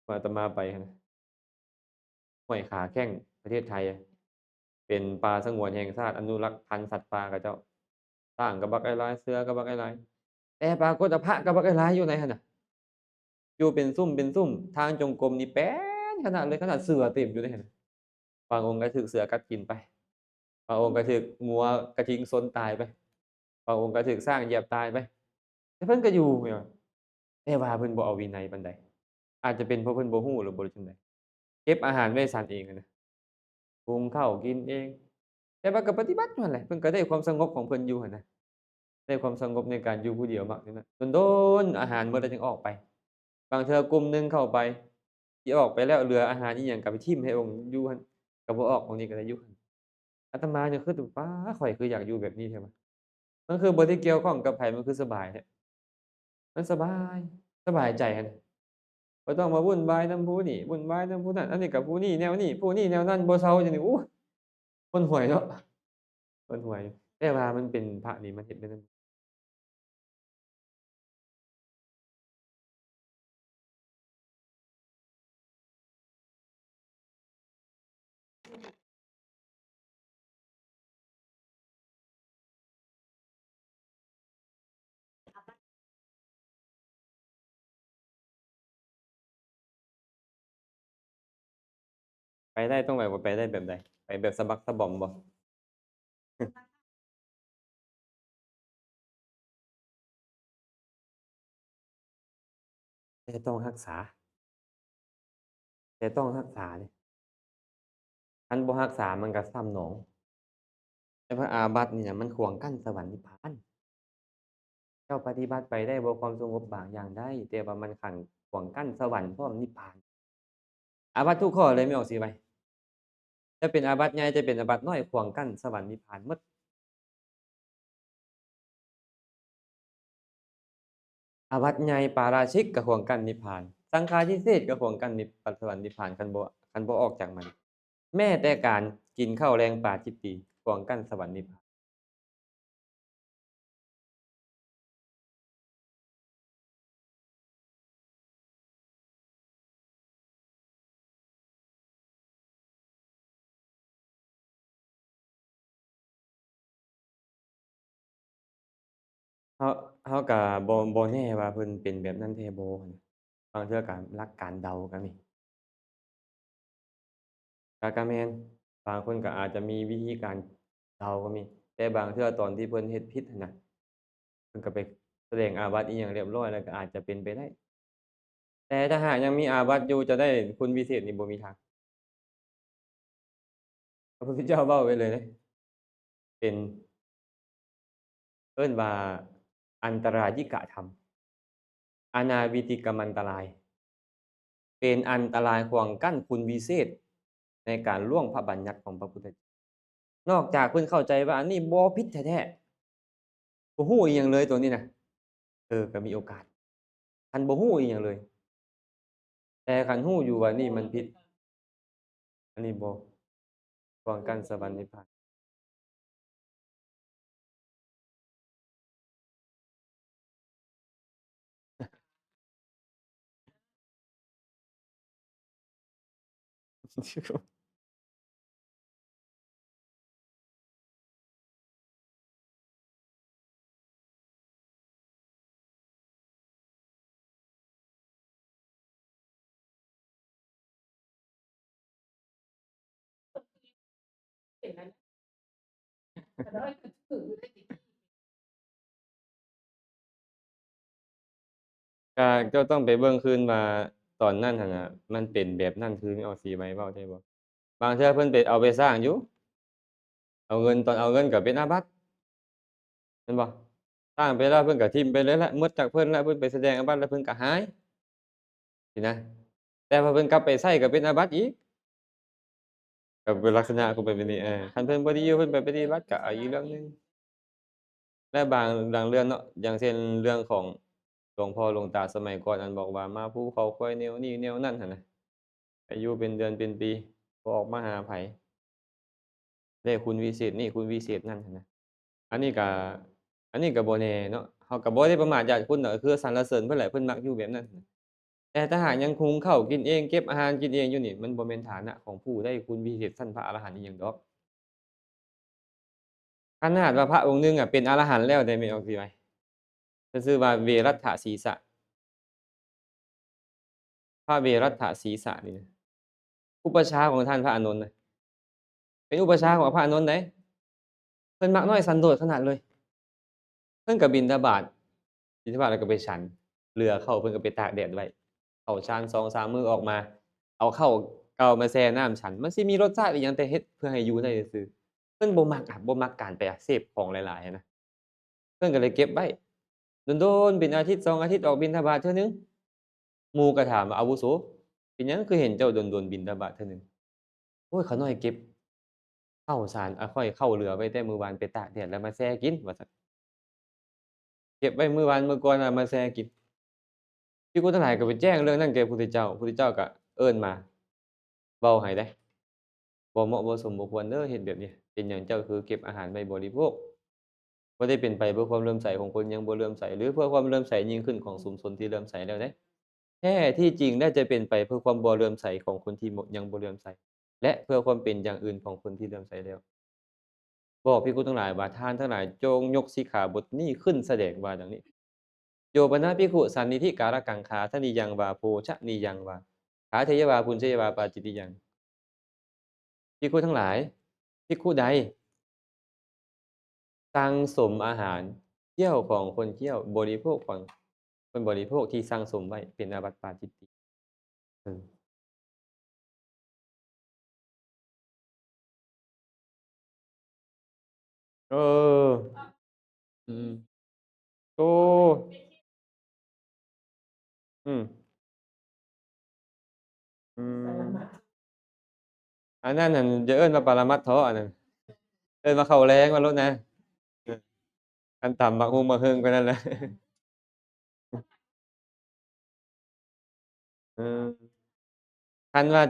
ອາດຕະມາໄປຫັ້ນນະ. ຫ້ວຍຂາແຂ້ງ ປະເທດໄທ ເປັນປ່າສະຫງວນແຫ່ງຊາດ ອະນຸລັກພັນສັດປ່າເຂົາເຈົ້າ. ຊ້າງກໍບັກຫຼາຍໆ ເສືອກໍບັກຫຼາຍໆ ແຕ່ປາກົດວ່າພະກໍບັກຫຼາຍຢູ່ໃນຫັ້ນນະ. ຢູ່ເປັນຊຸ້ມເປັນຊຸ້ມ ທາງຈົງກົມນີ້ແປນຂະໜາດເລີຍ, ຂະໜາດເສືອເຕັມຢູ່ໃນຫັ້ນນະ. ບາງອົງກໍຖືກເສືອກັດກິນໄປ, ບາງອົງກໍຖືກງົວກະທິງຊົນຕາຍໄປ, ບາງອົງກໍຖືກຊ້າງຢຽບຕາຍໄປ, ແຕ່ເພິ່ນກໍຢູ່. ແຕ່ວ່າເພິ່ນບໍ່ເອົາວິໄນປານໃດ, ອາດຈະເປັນເພາະເພິ່ນບໍ່ຮູ້ ຫຼືບໍ່ຮູ້ຈັ່ງໃດ. ເກັບອາຫານໄວ້ສັນເອງຫັ້ນນະ, หุງເຂົ້າກິນເອງ, ແຕ່ວ່າກໍປະຕິບັດຢູ່ຫັ້ນແຫຼະ. ເພິ່ນກໍໄດ້ຄວາມສະຫງົບຂອງເພິ່ນຢູ່ຫັ້ນນະ, ໄດ້ຄວາມສະຫງົບໃນການຢູ່ຜູ້ດຽວ ມັກຢູ່ນັ້ນ. ດົນໆ ອາຫານໝົດແລ້ວຈຶ່ງອອກໄປ. ບາງເທື່ອກຸ່ມໜຶ່ງເຂົ້າໄປ ຊິອອກໄປແລ້ວ ເຫຼືອອາຫານອີ່ຫຍັງກໍໄປຖິ້ມໃຫ້ອົງຢູ່ຫັ້ນ, ກໍບໍ່ອອກ, ອົງນີ້ກໍໄດ້ຢູ່ຫັ້ນ. ອາດຕະມາຍັງຄິດວ່າ ປ້າ ຂ້ອຍຄືຢາກຢູ່ແບບນີ້ແທ້ວະ. ມັນຄືບໍ່ໄດ້ກ່ຽວຂ້ອງກັບໃຜ, ມັນຄືສະບາຍແທ້. ມັນສະບາຍ, ສະບາຍໃຈຫັ້ນນະ, ບໍ່ຕ້ອງມາວຸ່ນວາຍນຳຜູ້ນີ້, ວຸ່ນວາຍນຳຜູ້ນັ້ນ, ອັນນີ້ກັບຜູ້ນີ້ແນວນີ້, ຜູ້ນີ້ແນວນັ້ນ, ບໍ່ເຊົາຈັ່ງຊີ້. ໂອ້ຍ ຄົນຫ່ວຍເນາະ, ຄົນຫ່ວຍ. ແຕ່ວ່າມັນເປັນພະນີ້ ມັນເຮັດແນວນັ້ນ. ໄປໄດ້ຕ້ອງແບບວ່າໄປໄດ້ແບບໃດ? ໄປແບບສະບັກສະບອມບໍ່? ແຕ່ຕ້ອງຮັກສາ, ແຕ່ຕ້ອງຮັກສາເດ້. ຄັນບໍ່ຮັກສາມັນກໍຊ້ຳໜອງ. ແຕ່ວ່າອາບັດນີ້ນະ ມັນຂວາງກັ້ນສະຫວັນນິບພານ. ເຈົ້າປະຕິບັດໄປໄດ້ບໍ່ຄວາມສະຫງົບບາງຢ່າງໃດ, ແຕ່ວ່າມັນຂັງຂວາງກັ້ນສະຫວັນພ້ອມນິບພານ. ອາບັດທຸກຂໍ້ເລີຍ ແມ່ອອກສີໄວ. ຈະເປັນອາບັດໃຫຍ່ ຈະເປັນອາບັດນ້ອຍ ຂວາງກັ້ນສະຫວັນນິບພານໝົດ. ອາບັດໃຫຍ່ປາຣາຊິກກໍຂວາງກັ້ນນິບພານ, ສັງຄາທິເສດກໍຂວາງກັ້ນນິບ ສະຫວັນນິບພານ ຄັນບໍ່ ຄັນບໍ່ອອກຈາກມັນ. ແມ້ແຕ່ການກິນເຂົ້າແລງປາຈິດຕີ ຂວາງກັ້ນສະຫວັນນິບພານ. ເຮົາ ເຮົາກະບໍ່ ບໍ່ແນ່ວ່າເພິ່ນເປັນແບບນັ້ນແທ້ບໍ່ຫັ້ນ. ບາງເທື່ອກະຫຼັກການເດົາກໍມີ. ກະ ກະແມ່ນ, ບາງຄົນກໍອາດຈະມີວິທີການເດົາກໍມີ, ແຕ່ບາງເທື່ອຕອນທີ່ເພິ່ນເຮັດຜິດຫັ້ນນະ ເພິ່ນກໍໄປສະແດງອາບັດອີ່ຫຍັງລຽບຮ້ອຍແລ້ວ ກໍອາດຈະເປັນໄປໄດ້. ແຕ່ຖ້າຫາກຍັງມີອາບັດຢູ່ ຈະໄດ້ຄຸນວິເສດນີ້ບໍ່ມີທາງ. ພະພຸດທະເຈົ້າເວົ້າໄວ້ເລີຍເດ້ ເປັນ ເອີ້ນວ່າອັນຕະລາຍິກະທຳ, ອະນາວິຕິກຳອັນຕະລາຍ, ເປັນອັນຕະລາຍຂວາງກັ້ນຄຸນວິເສດໃນການລ່ວງພະບັນຍັດຂອງພະພຸດທະເຈົ້າ. ນອກຈາກເພິ່ນເຂົ້າໃຈວ່າອັນນີ້ບໍ່ຜິດແທ້ໆ ບໍ່ຮູ້ອີ່ຫຍັງເລີຍໂຕນີ້ນະ, ເອີ ກໍມີໂອກາດ. ຄັນບໍ່ຮູ້ອີ່ຫຍັງເລີຍ, ແຕ່ຄັນຮູ້ຢູ່ວ່ານີ້ມັນຜິດ, ອັນນີ້ບໍ່ ຂວາງກັ້ນສະຫວັນນິບພານ. ກະເຈົ້າຕ້ອງໄປເບິ່ງຄືນວ່າຕອນນັ້ນຫັ້ນນະ ມັນເປັນແບບນັ້ນຄືແມ່ອອກສີໄວເວົ້າໄດ້ບໍ່? ບາງເທື່ອເພິ່ນໄປເອົາໄປສ້າງຢູ່ ເອົາເງິນ ຕອນເອົາເງິນກໍເປັນອາບັດ ແມ່ນບໍ່? ສ້າງໄປແລ້ວເພິ່ນກໍຖິ້ມໄປເລີຍລະ ໝົດຈາກເພິ່ນລະ ເພິ່ນໄປສະແດງອາບັດລະເພິ່ນກໍຫາຍ ຊີ້ນະ ແຕ່ວ່າເພິ່ນກັບໄປໃຊ້ກໍເປັນອາບັດອີກ ກໍເປັນລັກສະນະຂອງເພິ່ນແບບນີ້ ເອີ ຄັນເພິ່ນບໍ່ໄດ້ຢູ່ ເພິ່ນໄປປະຕິບັດກໍເອົາອີກເລື່ອງໜຶ່ງ ແລະ ບາງ ບາງເລື່ອງເນາະ ຢ່າງເຊັ່ນເລື່ອງຂອງຫຼວງພໍ່ຫຼວງຕາສະໄໝກ່ອນ ອັນບອກວ່າມາພູເຂົາຄວາຍແນວນີ້ແນວນັ້ນຫັ້ນນະ ໄປຢູ່ເປັນເດືອນເປັນປີ ບໍ່ອອກມາຫາໃຜ ໄດ້ຄຸນວິເສດນີ້ຄຸນວິເສດນັ້ນຫັ້ນນະ ອັນນີ້ກະ ອັນນີ້ກະບໍ່ແນ່ເນາະ ເຮົາກະບໍ່ໄດ້ປະໝາດຍາດຄຸນດອກ ຄືສັນລະເສີນເພິ່ນແຫຼະ ເພິ່ນມັກຢູ່ແບບນັ້ນ ແຕ່ຖ້າຫາກຍັງຫຸງເຂົ້າກິນເອງ ເກັບອາຫານກິນເອງຢູ່ນີ້ ມັນບໍ່ແມ່ນຖານະຂອງຜູ້ໄດ້ຄຸນວິເສດຊັ້ນພະອະລະຫັນອີ່ຫຍັງດອກ. ຂະໜາດວ່າພະອົງໜຶ່ງອະເປັນອະລະຫັນແລ້ວໃດ໋ ແມ່ນອອກຊິໄວ ເພິ່ນຊື່ວ່າເວລັດຖະສີສະ ພະເວລັດຖະສີສະນີ້ນະ ອຸປະຊາຂອງທ່ານພະອານົນນະ ເປັນອຸປະຊາຂອງພະອານົນໃດ໋ ເພິ່ນມັກນ້ອຍສັນໂດດຂະໜາດເລີຍ ເພິ່ນກໍບິນທະບາດ ບິນທະບາດແລ້ວກໍໄປສັນ ເຫຼືອເຂົ້າເພິ່ນກໍໄປຕາກແດດໄວ້ ເຂົ້າຊານສອງສາມມື້ອອກມາ ເອົາເຂົ້າເກົ່າມາແຊ່ນ້ຳສັນ ມັນຊິມີລົດຊາດອີ່ຫຍັງ ແຕ່ເຮັດເພື່ອໃຫ້ຢູ່ໄດ້ຊື່ໆ ເພິ່ນບໍ່ມັກ ບໍ່ມັກການໄປເສບຂອງຫຼາຍໆນະ ເພິ່ນກໍເລີຍເກັບໄວ້ ດົນໆ ເປັນອາທິດສອງອາທິດອອກບິນທະບາດເທື່ອໜຶ່ງ ໝູ່ກໍຖາມວ່າ ອາວຸໂສ ເປັນຫຍັງຄືເຫັນເຈົ້າດົນໆບິນທະບາດເທື່ອໜຶ່ງ? ໂອ້ຍ ຂ້ານ້ອຍເກັບເຂົ້າສານ ອາ ຂ້ອຍເຂົ້າເຫຼືອໄວ້ແຕ່ມື້ວານ ໄປຕາກແດດແລ້ວມາແຊ່ກິນ ວ່າຊັ້ນ ເກັບໄວ້ມື້ວານມື້ກ່ອນ ແລ້ວມາແຊ່ກິນ. ພິກຂຸທັງຫຼາຍກໍໄປແຈ້ງເລື່ອງນັ້ນແກ່ພະພຸດທະເຈົ້າ ພະພຸດທະເຈົ້າກໍເອີ້ນມາເວົ້າໃຫ້ເດ້ ບໍ່ເໝາະບໍ່ສົມບໍ່ຄວນເດີ້ ເຮັດແບບນີ້ ເປັນຫຍັງເຈົ້າຄືເກັບອາຫານໄວ້ບໍລິໂພກ? ບໍ່ໄດ້ເປັນໄປເພື່ອຄວາມເຫຼື້ອມໃສຂອງຄົນຍັງບໍ່ເຫຼື້ອມໃສ ຫຼື ເພື່ອຄວາມເຫຼື້ອມໃສຍິ່ງຂຶ້ນຂອງຊຸມຊົນທີ່ເຫຼື້ອມໃສແລ້ວເດ້. ແທ້ທີ່ຈິງແລ້ວຈະເປັນໄປເພື່ອຄວາມບໍ່ເຫຼື້ອມໃສຂອງຄົນທີ່ຍັງບໍ່ເຫຼື້ອມໃສ ແລະ ເພື່ອຄວາມເປັນຢ່າງອື່ນຂອງຄົນທີ່ເຫຼື້ອມໃສແລ້ວ. ບອກພິກຂຸທັງຫຼາຍວ່າ ທ່ານທັງຫຼາຍຈົ່ງຍົກສິກຂາບົດນີ້ຂຶ້ນສະແດງວ່າດັ່ງນີ້ ໂຍປະນະພິກຂຸສັນນິທິກາລະກັງ ຂາທະນິຍັງວາ ໂພຊະນິຍັງວາ ຂາເທຍະວາ ປຸນຊະຍະວາ ປາຈິດຕິຍັງ. ພິກຂຸທັງຫຼາຍ, ພິກຂຸໃດສັ່ງສົມອາຫານກ້ຽວຂອງຄົນກ້ຽວ, ບໍລິໂພກຂອງຄົນບໍລິໂພກທີ່ສັ່ງສົມໄວ້ ເປັນອາບັດປາຈິດຕິ. ເອີ. ເອີ ອືມ ໂອ້ ອືມ ອືມ ອັນນັ້ນຫັ້ນ ຢ່າເອີ້ນວ່າປະລະມັດເຖາະ ອັນນັ້ນ ເອີ້ນວ່າເຂົ້າແລງວ່າໂລດນະ ເອີ ອັນຕຳບັກຫຸ່ງບັກເຫິງໄປນັ້ນແຫຼະ. ເອີ ຄັນວ່າ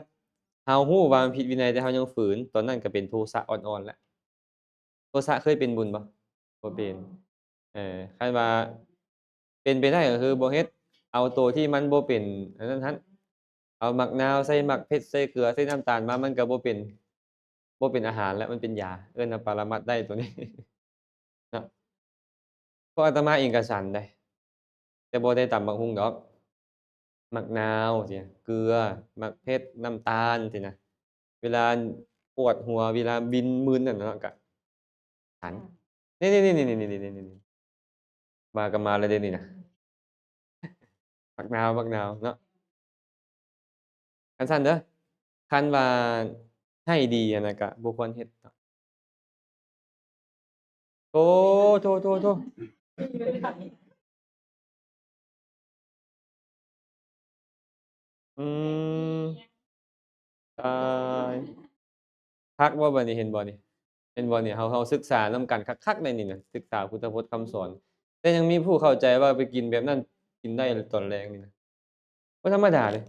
ເຮົາຮູ້ວ່າມັນຜິດວິໄນ ແຕ່ເຮົາຍັງຝືນ ຕອນນັ້ນກໍເປັນໂທສະອ່ອນໆແລ້ວ. ໂທສະເຄີຍເປັນບຸນບໍ່? ບໍ່ເປັນ. ເອີ ຄັນວ່າເປັນໄປໄດ້ກໍຄືບໍ່ເຮັດ ເອົາໂຕທີ່ມັນບໍ່ເປັນອັນນັ້ນຫັ້ນ ເອົາໝາກນາວໃສ່ ໝາກເຜັດໃສ່ ເກືອໃສ່ ນ້ຳຕານມາ ມັນກໍບໍ່ເປັນ ບໍ່ເປັນອາຫານແລ້ວ ມັນເປັນຢາ. ເອີ້ນວ່າປະລະມັດໄດ້ໂຕນີ້ເນາະ. ພວກອາດຕະມາເອງກະສັນໄດ໋ ແຕ່ບໍ່ໄດ້ຕຳບັກຫຸ່ງດອກ. ໝາກນາວຊີ້ ເກືອ ໝາກເຜັດ ນ້ຳຕານຊີ້ນະ ເວລາປວດຫົວ ເວລາວິນມຶນຫັ້ນນະ ກະສັນ. ນີ້ໆໆ ມາກໍມາແລ້ວເດ້ນີ້ນະ ໝາກນາວ ໝາກນາວເນາະ. ຄັນຊັ້ນເດີ ຄັນວ່າໃຫ້ດີຫັ້ນນະ ກະບໍ່ຄວນເຮັດເນາະ. ໂອ້ ໂທ້ໆໆໆ ອືມ ຕາຍ ຄັກບໍ່ບາດນີ້ ເຫັນບໍ່ນີ້ ເຫັນບໍ່ນີ້ ເຮົາ ເຮົາສຶກສານຳກັນຄັກໆໄດ໋ນີ້ນະ ສຶກສາພຸດທະພົດຄຳສອນ ແຕ່ຍັງມີຜູ້ເຂົ້າໃຈວ່າໄປກິນແບບນັ້ນ ກິນໄດ້ຕອນແລງນີ້ນະ ບໍ່ທຳມະດາເດ້.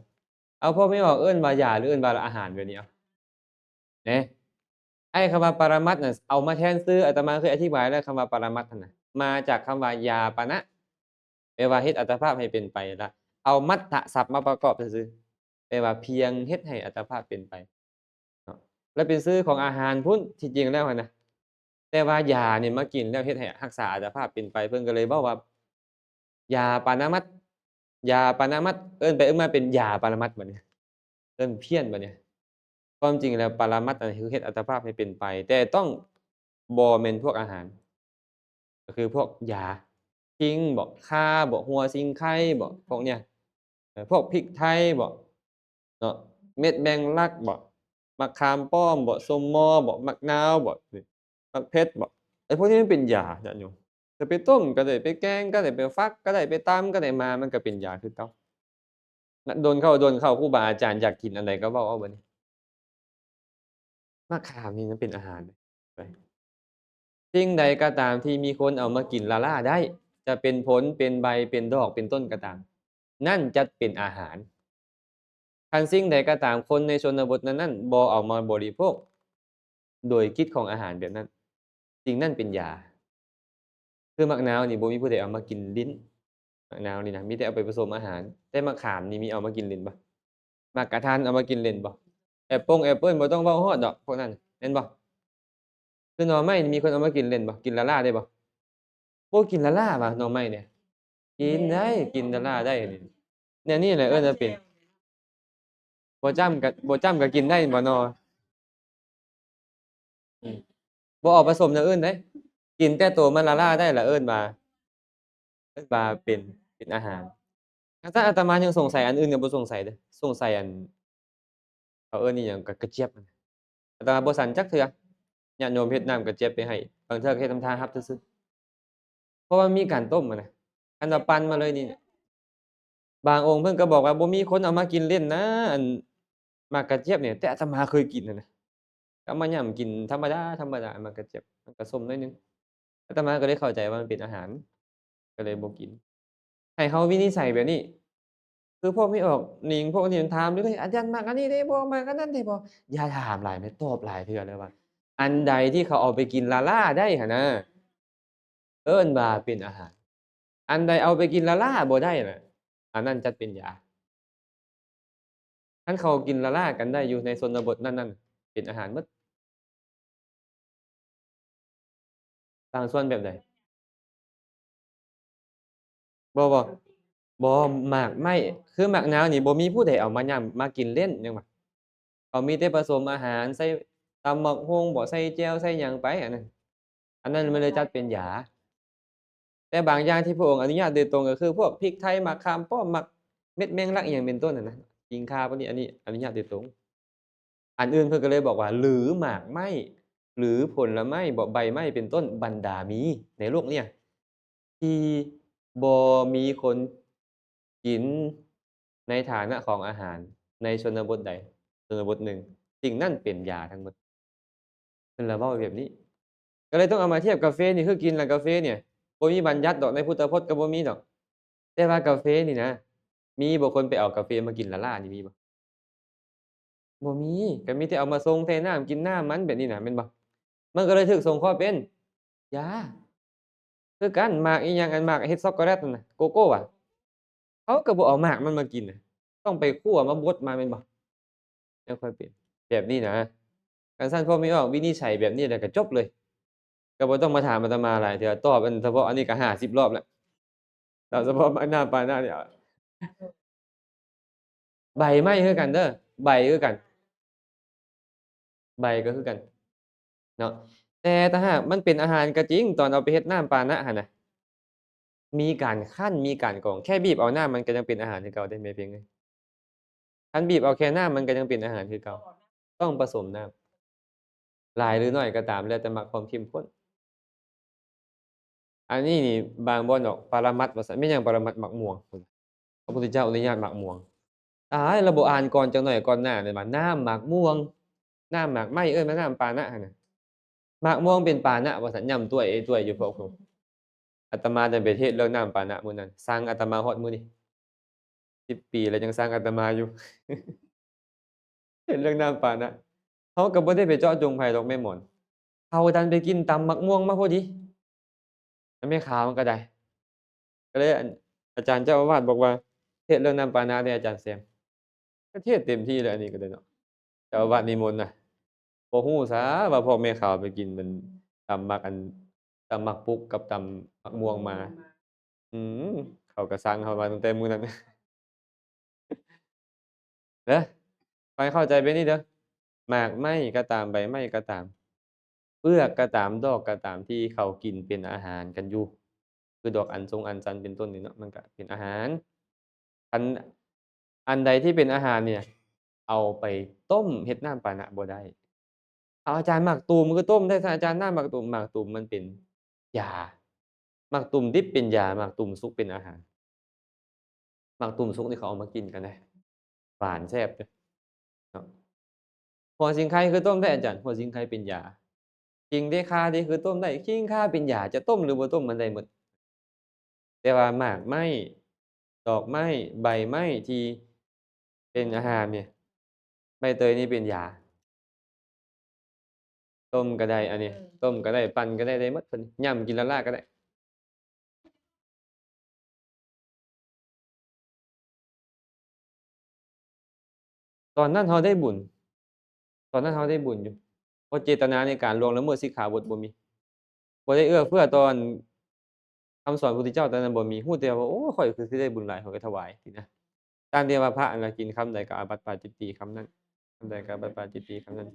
ເອົາ ພວກແມ່ອອກເອີ້ນວ່າຢາ ຫຼື ເອີ້ນວ່າອາຫານແບບນີ້ ເອົາ ເນ ໄອ້ຄຳວ່າປະລະມັດນະ ເອົາມາແທນຊື່ ອາດຕະມາເຄີຍອະທິບາຍແລ້ວ ຄຳວ່າປະລະມັດຫັ້ນນະ ມາຈາກຄຳວ່າຢາປະນະ ແປວ່າເຮັດອັດຕະພາບໃຫ້ເປັນໄປ ລະເອົາມັດທະສັບມາປະກອບຊື່ໆ ແປວ່າພຽງເຮັດໃຫ້ອັດຕະພາບເປັນໄປ. ແລະເປັນຊື່ຂອງອາຫານພຸ້ນ ທີ່ຈິງແລ້ວຫັ້ນນະ. ແຕ່ວ່າຢານີ້ມາກິນແລ້ວເຮັດໃຫ້ຮັກສາອັດຕະພາບເປັນໄປ ເພິ່ນກໍເລີຍເວົ້າວ່າ ຢາປານາມັດ ຢາປານາມັດ ເອີ້ນໄປເອີ້ນມາເປັນຢາປານາມັດບັດນີ້ ເອີ້ນພຽນບັດນີ້. ຄວາມຈິງແລ້ວປານາມັດນັ້ນຄືເຮັດອັດຕະພາບໃຫ້ເປັນໄປ ແຕ່ຕ້ອງບໍ່ແມ່ນພວກອາຫານ ກໍຄືພວກຢາ ຂີງບໍ ຂ່າບໍ ຫົວສີໄຄບໍ ພວກເນີ້ຍ ເອີ ພວກພິກໄທບໍ ເນາະ ເມັດແມງລັກບໍ ໝາກຂາມປ້ອມບໍ ສົ້ມມໍບໍ ໝາກນາວບໍ ໝາກເຜັດບໍ ໄອ້ພວກນີ້ມັນເປັນຢາ ຍາດໂຍມ. ຈະໄປຕົ້ມກໍໄດ້ ໄປແກງກໍໄດ້ ໄປຝັກກໍໄດ້ ໄປຕຳກໍໄດ້ ມາມັນກໍເປັນຢາຄືເກົ່າ. ນະ ດົນເຂົ້າ ດົນເຂົ້າ ຄູບາອາຈານຢາກກິນອັນໃດກໍເວົ້າເອົາບັດນີ້. ໝາກຂາມນີ້ມັນເປັນອາຫານເດ້. ສິ່ງໃດກໍຕາມທີ່ມີຄົນເອົາມາກິນລ້າໆໄດ້ ຈະເປັນຜົນ ເປັນໃບ ເປັນດອກ ເປັນຕົ້ນກໍຕາມ ນັ້ນຈັດເປັນອາຫານ. ຄັນສິ່ງໃດກໍຕາມ ຄົນໃນຊົນນະບົດນັ້ນໆບໍ່ເອົາມາບໍລິໂພກໂດຍກິດຂອງອາຫານແບບນັ້ນ ສິ່ງນັ້ນເປັນຢາ. ຄືໝາກນາວນີ້ບໍ່ມີຜູ້ໃດເອົາມາກິນຫຼິ້ນ ໝາກນາວນີ້ນະ ມີແຕ່ເອົາໄປປະສົມອາຫານ. ແຕ່ໝາກຂາມນີ້ມີເອົາມາກິນຫຼິ້ນບໍ່? ໝາກກະທັນເອົາມາກິນຫຼິ້ນບໍ່? ແອບປົງແອບເປິ້ນບໍ່ຕ້ອງເວົ້າຮອດດອກພວກນັ້ນ ແມ່ນບໍ່? ຄືໜໍ່ໄມ້ນີ້ມີຄົນເອົາມາກິນຫຼິ້ນບໍ່? ກິນລ້າໆໄດ້ບໍ່? ບໍ່ກິນລ້າໆຫວາ ໜໍ່ໄມ້ນີ້? ກິນໄດ້ ກິນລ້າໆໄດ້ນີ້. ແນວນີ້ແຫຼະເອີ້ນວ່າເປັນ ບໍ່ຈ້ຳກໍ ບໍ່ຈ້ຳກໍກິນໄດ້ແມ່ນບໍ່ໜໍ່? ອືມ ບໍ່ເອົາປະສົມແນວອື່ນເດ້ ກິນແຕ່ໂຕມັນລ້າໆໄດ້ລະເອີ້ນວ່າ ເອີ້ນວ່າເປັນ ເປັນອາຫານ. ຄັນຊັ້ນອາດຕະມາຍັງສົງໄສອັນອື່ນກໍບໍ່ສົງໄສເດ້ ສົງໄສອັນ ເຂົາເອີ້ນອີ່ຫຍັງ ກະ ກະຈຽບ ອາດຕະມາບໍ່ສັນຈັກເທື່ອ. ຍາດໂຍມເຮັດນ້ຳກະຈຽບໄປໃຫ້ ບາງເທື່ອກໍເຮັດທຳທ່າຮັບຊື່ໆ ເພາະວ່າມີການຕົ້ມຫັ້ນນະ. ຄັນວ່າປັ່ນມາເລີຍນີ້ ບາງອົງເພິ່ນກໍບອກວ່າບໍ່ມີຄົນເອົາມາກິນຫຼິ້ນນະ ອັນໝາກກະຈຽບນີ້ ແຕ່ອາດຕະມາເຄີຍກິນຫັ້ນນະ ກໍເອົາມາຫຍ້ຳກິນທຳມະດາ ທຳມະດາ ໝາກກະຈຽບ ມັນກໍສົ້ມໜ້ອຍໜຶ່ງ. ອາດຕະມາກໍເລີຍເຂົ້າໃຈວ່າມັນເປັນອາຫານ ກໍເລີຍບໍ່ກິນ. ໃຫ້ເຮົາວິນິດໄສແບບນີ້ ຄືພວກມີອອກນິງ ພວກນີ້ມັນຖາມຢູ່ເລີຍ ອາຈານມັກອັນນີ້ເດ້ບໍ່ ມັກອັນນັ້ນເດ້ບໍ່? ຢ່າຖາມຫຼາຍແມ້ ຕອບຫຼາຍເທື່ອແລ້ວວ່າ ອັນໃດທີ່ເຂົາເອົາໄປກິນລ້າໆໄດ້ຫັ້ນນະ ເອີ້ນວ່າເປັນອາຫານ. ອັນໃດເອົາໄປກິນລ້າໆບໍ່ໄດ້ນະ ອັນນັ້ນຈັດເປັນຢາ. ຄັນເຂົາກິນລ້າໆກັນໄດ້ຢູ່ໃນຊົນນະບົດນັ້ນໆ ເປັນອາຫານໝົດ. ບາງສ່ວນແບບໃດ? ບໍ່ ບໍ່ ບໍ່ ໝາກໄມ້ ຄືໝາກນາວນີ້ບໍ່ມີຜູ້ໃດເອົາມາຫຍ້ຳມາກິນເລ່ນຫຍັງວ່າ ເຂົາມີແຕ່ປະສົມອາຫານ ໃສ່ຕຳໝາກຫຸ່ງບໍ ໃສ່ແຈ່ວ ໃສ່ຫຍັງໄປ ອັນນັ້ນ ອັນນັ້ນມັນເລີຍຈັດເປັນຢາ. ແຕ່ບາງຢ່າງທີ່ພະອົງອະນຸຍາດໂດຍຕົງ ກໍຄືພວກພິກໄທ ໝາກຂາມປ້ອມ ໝາກເມັດແມງລັກ ອີ່ຫຍັງເປັນຕົ້ນຫັ້ນນະ ຂີງຂ່າ ພວກນີ້ ອັນນີ້ອະນຸຍາດໂດຍຕົງ. ອັນອື່ນເພິ່ນກໍເລີຍບອກວ່າ ຫຼື ໝາກໄມ້ ຫຼື ຜົນລະໄມ້ບໍ ໃບໄມ້ເປັນຕົ້ນ ບັນດາມີໃນໂລກເນີ້ຍ ທີ່ບໍ່ມີຄົນກິນໃນຖານະຂອງອາຫານໃນຊົນນະບົດໃດຊົນນະບົດໜຶ່ງ ສິ່ງນັ້ນເປັນຢາທັງໝົດ. ເພິ່ນລະເວົ້າແບບນີ້ ກໍເລີຍຕ້ອງເອົາມາທຽບ ກາເຟນີ້ຄືກິນລະ ກາເຟນີ້ ບໍ່ມີບັນຍັດດອກ ໃນພຸດທະພົດກໍບໍ່ມີດອກ. ແຕ່ວ່າກາເຟນີ້ນະ ມີບໍ່ຄົນໄປເອົາກາເຟມາກິນລ້າໆນີ້ ມີບໍ່? ບໍ່ມີ ກໍມີແຕ່ເອົາມາຊົງໃສ່ນ້ຳ ກິນນ້ຳມັນແບບນີ້ນະ ແມ່ນບໍ່? ມັນກໍເລີຍຖືກສົງເຄາະເປັນຢາ ຄືກັນ. ໝາກອີ່ຫຍັງ ອັນໝາກເຮັດຊັອກໂກແລັດນັ້ນນະ ໂກໂກ້ຫວາ ເຂົາກໍບໍ່ເອົາໝາກມັນມາກິນນະ ຕ້ອງໄປຂົ້ວມາບົດມາ ແມ່ນບໍ່? ຈັ່ງຄ່ອຍເປັນແບບນີ້ນະ. ຄັນຊັ້ນພວກມີອອກວິນິດໄສແບບນີ້ແລ້ວກໍຈົບເລີຍ ກໍບໍ່ຕ້ອງມາຖາມອາດຕະມາຫຼາຍເທື່ອ ຕອບອັນສະເພາະອັນນີ້ກໍຫ້າສິບລອບແລ້ວ ຕອບສະເພາະນ້ຳປານະນີ້. ໃບໄມ້ຄືກັນເດີ ໃບຄືກັນ ໃບກໍຄືກັນເນາະ. ແຕ່ຖ້າຫາກມັນເປັນອາຫານກໍຈິງ ຕອນເອົາໄປເຮັດນ້ຳປານະຫັ້ນນະ ມີການຄັ້ນ ມີການກອງ ແຄ່ບີບເອົານ້ຳມັນກໍຍັງເປັນອາຫານຄືເກົ່າເດ້ແມ່ເພັງເອີຍ. ຄັນບີບເອົາແຄ່ນ້ຳມັນກໍຍັງເປັນອາຫານຄືເກົ່າ ຕ້ອງປະສົມນ້ຳ ຫຼາຍຫຼືໜ້ອຍກໍຕາມ ແລ້ວແຕ່ມັກຄວາມເຂັ້ມຂຸ້ນ. ອັນນີ້ນີ້ບາງບ່ອນເນາະ ປະລະມັດວ່າຊັ້ນ. ແມ່ນຫຍັງປະລະມັດ? ໝາກມ່ວງ. ພະພຸດທະເຈົ້າອະນຸຍາດໝາກມ່ວງ. ຕາຍ ລະບໍ່ອ່ານກ່ອນຈັກໜ້ອຍ ກ່ອນໜ້ານັ້ນວ່າ ນ້ຳໝາກມ່ວງ ນ້ຳໝາກໄມ້ ເອີ້ນວ່ານ້ຳປານະຫັ້ນນະ. ໝາກມ່ວງເປັນປານະວ່າຊັ້ນ. ຫຍ້ຳຕ້ວຍເອຍຕ້ວຍຢູ່ພວກ ອາດຕະມາຈະໄປເທດເລື່ອງນ້ຳປານະມື້ນັ້ນ ຊັງອາດຕະມາຮອດມື້ນີ້ ສິບປີແລ້ວຍັງຊັງອາດຕະມາຢູ່ ເຮັດເລື່ອງນ້ຳປານະ. ເຮົາກໍບໍ່ໄດ້ໄປເຈາະຈົງໃຜດອກແມ່ໝອນ ເຮົາດັນໄປກິນຕຳໝາກມ່ວງມາພໍດີ ແມ່ຂາວມັນກໍໄດ້. ກໍເລີຍ ອາ ອາຈານເຈົ້າອາວາດບອກວ່າ ເທດເລື່ອງນ້ຳປານະເດ້ອາຈານແຊມ. ກໍເທດເຕັມທີ່ແລ້ວ ອັນນີ້ກໍໄດ້ເນາະ ເຈົ້າອາວາດນິມົນນະ. ບໍ່ຮູ້ຊະວ່າພວກແມ່ຂາວໄປກິນມັນຕຳໝາກອັນ ຕຳໝາກປຸກກັບຕຳໝາກມ່ວງມາ. ອືມ ເຂົາກໍສັ່ງເຮົາມາຕັ້ງແຕ່ມື້ນັ້ນ. ເດີ ໃຫ້ເຂົ້າໃຈແບບນີ້ເດີ ໝາກໄມ້ກໍຕາມ ໃບໄມ້ກໍຕາມ ເປືອກກໍຕາມ ດອກກໍຕາມ ທີ່ເຂົາກິນເປັນອາຫານກັນຢູ່ ຄືດອກອັນຊົງອັນຊັນເປັນຕົ້ນນີ້ເນາະ ມັນກໍເປັນອາຫານ. ອັນ ອັນໃດທີ່ເປັນອາຫານນີ້ ເອົາໄປຕົ້ມເຮັດນ້ຳປານະບໍ່ໄດ້. ເອົາ ອາຈານ ໝາກຕູມຄືຕົ້ມໄດ້ຊະອາຈານ ນ້ຳໝາກຕູມ? ໝາກຕູມມັນເປັນຢາ. ໝາກຕູມດິບເປັນຢາ ໝາກຕູມສຸກເປັນອາຫານ. ໝາກຕູມສຸກນີ້ເຂົາເອົາມາກິນກັນເດ້ ຫວານແຊບເດ້ເນາະ. ຫົວສີໄຄຄືຕົ້ມໄດ້ອາຈານ? ຫົວສີໄຄເປັນຢາ. ຂີງເດຄາເດຄືຕົ້ມໄດ້? ຂີງຄາເປັນຢາ ຈະຕົ້ມຫຼືບໍ່ຕົ້ມມັນໄດ້ໝົດ. ແຕ່ວ່າໝາກໄມ້ ດອກໄມ້ ໃບໄມ້ທີ່ເປັນອາຫານນີ້ ໃບເຕີຍນີ້ເປັນຢາ. ຕົ້ມກໍໄດ້ ອັນນີ້ ເອີ ຕົ້ມກໍໄດ້ ປັ່ນກໍໄດ້ ໄດ້ໝົດ ເພິ່ນຫຍ້ຳກິນລ້າໆກໍໄດ້. ຕອນນັ້ນເຮົາໄດ້ບຸນ ຕອນນັ້ນເຮົາໄດ້ບຸນຢູ່ ເພາະເຈດຕະນາໃນການລ່ວງລະເມີດສິກຂາບົດບໍ່ມີ ບໍ່ໄດ້ເອື້ອເຟື້ອຕໍ່ຄຳສອນພະພຸດທະເຈົ້າຕອນນັ້ນບໍ່ມີ ຮູ້ແຕ່ວ່າ ໂອ້ ຂ້ອຍຄືຊິໄດ້ບຸນຫຼາຍ ຂ້ອຍກໍຖວາຍຊີ້ນະ. ຕາມທີ່ວ່າພະອັນລະກິນຄຳໃດກໍອາບັດປາຈິດຕີຄຳນັ້ນ ຄຳໃດກໍອາບັດປາຈິດຕີຄຳນັ້ນ.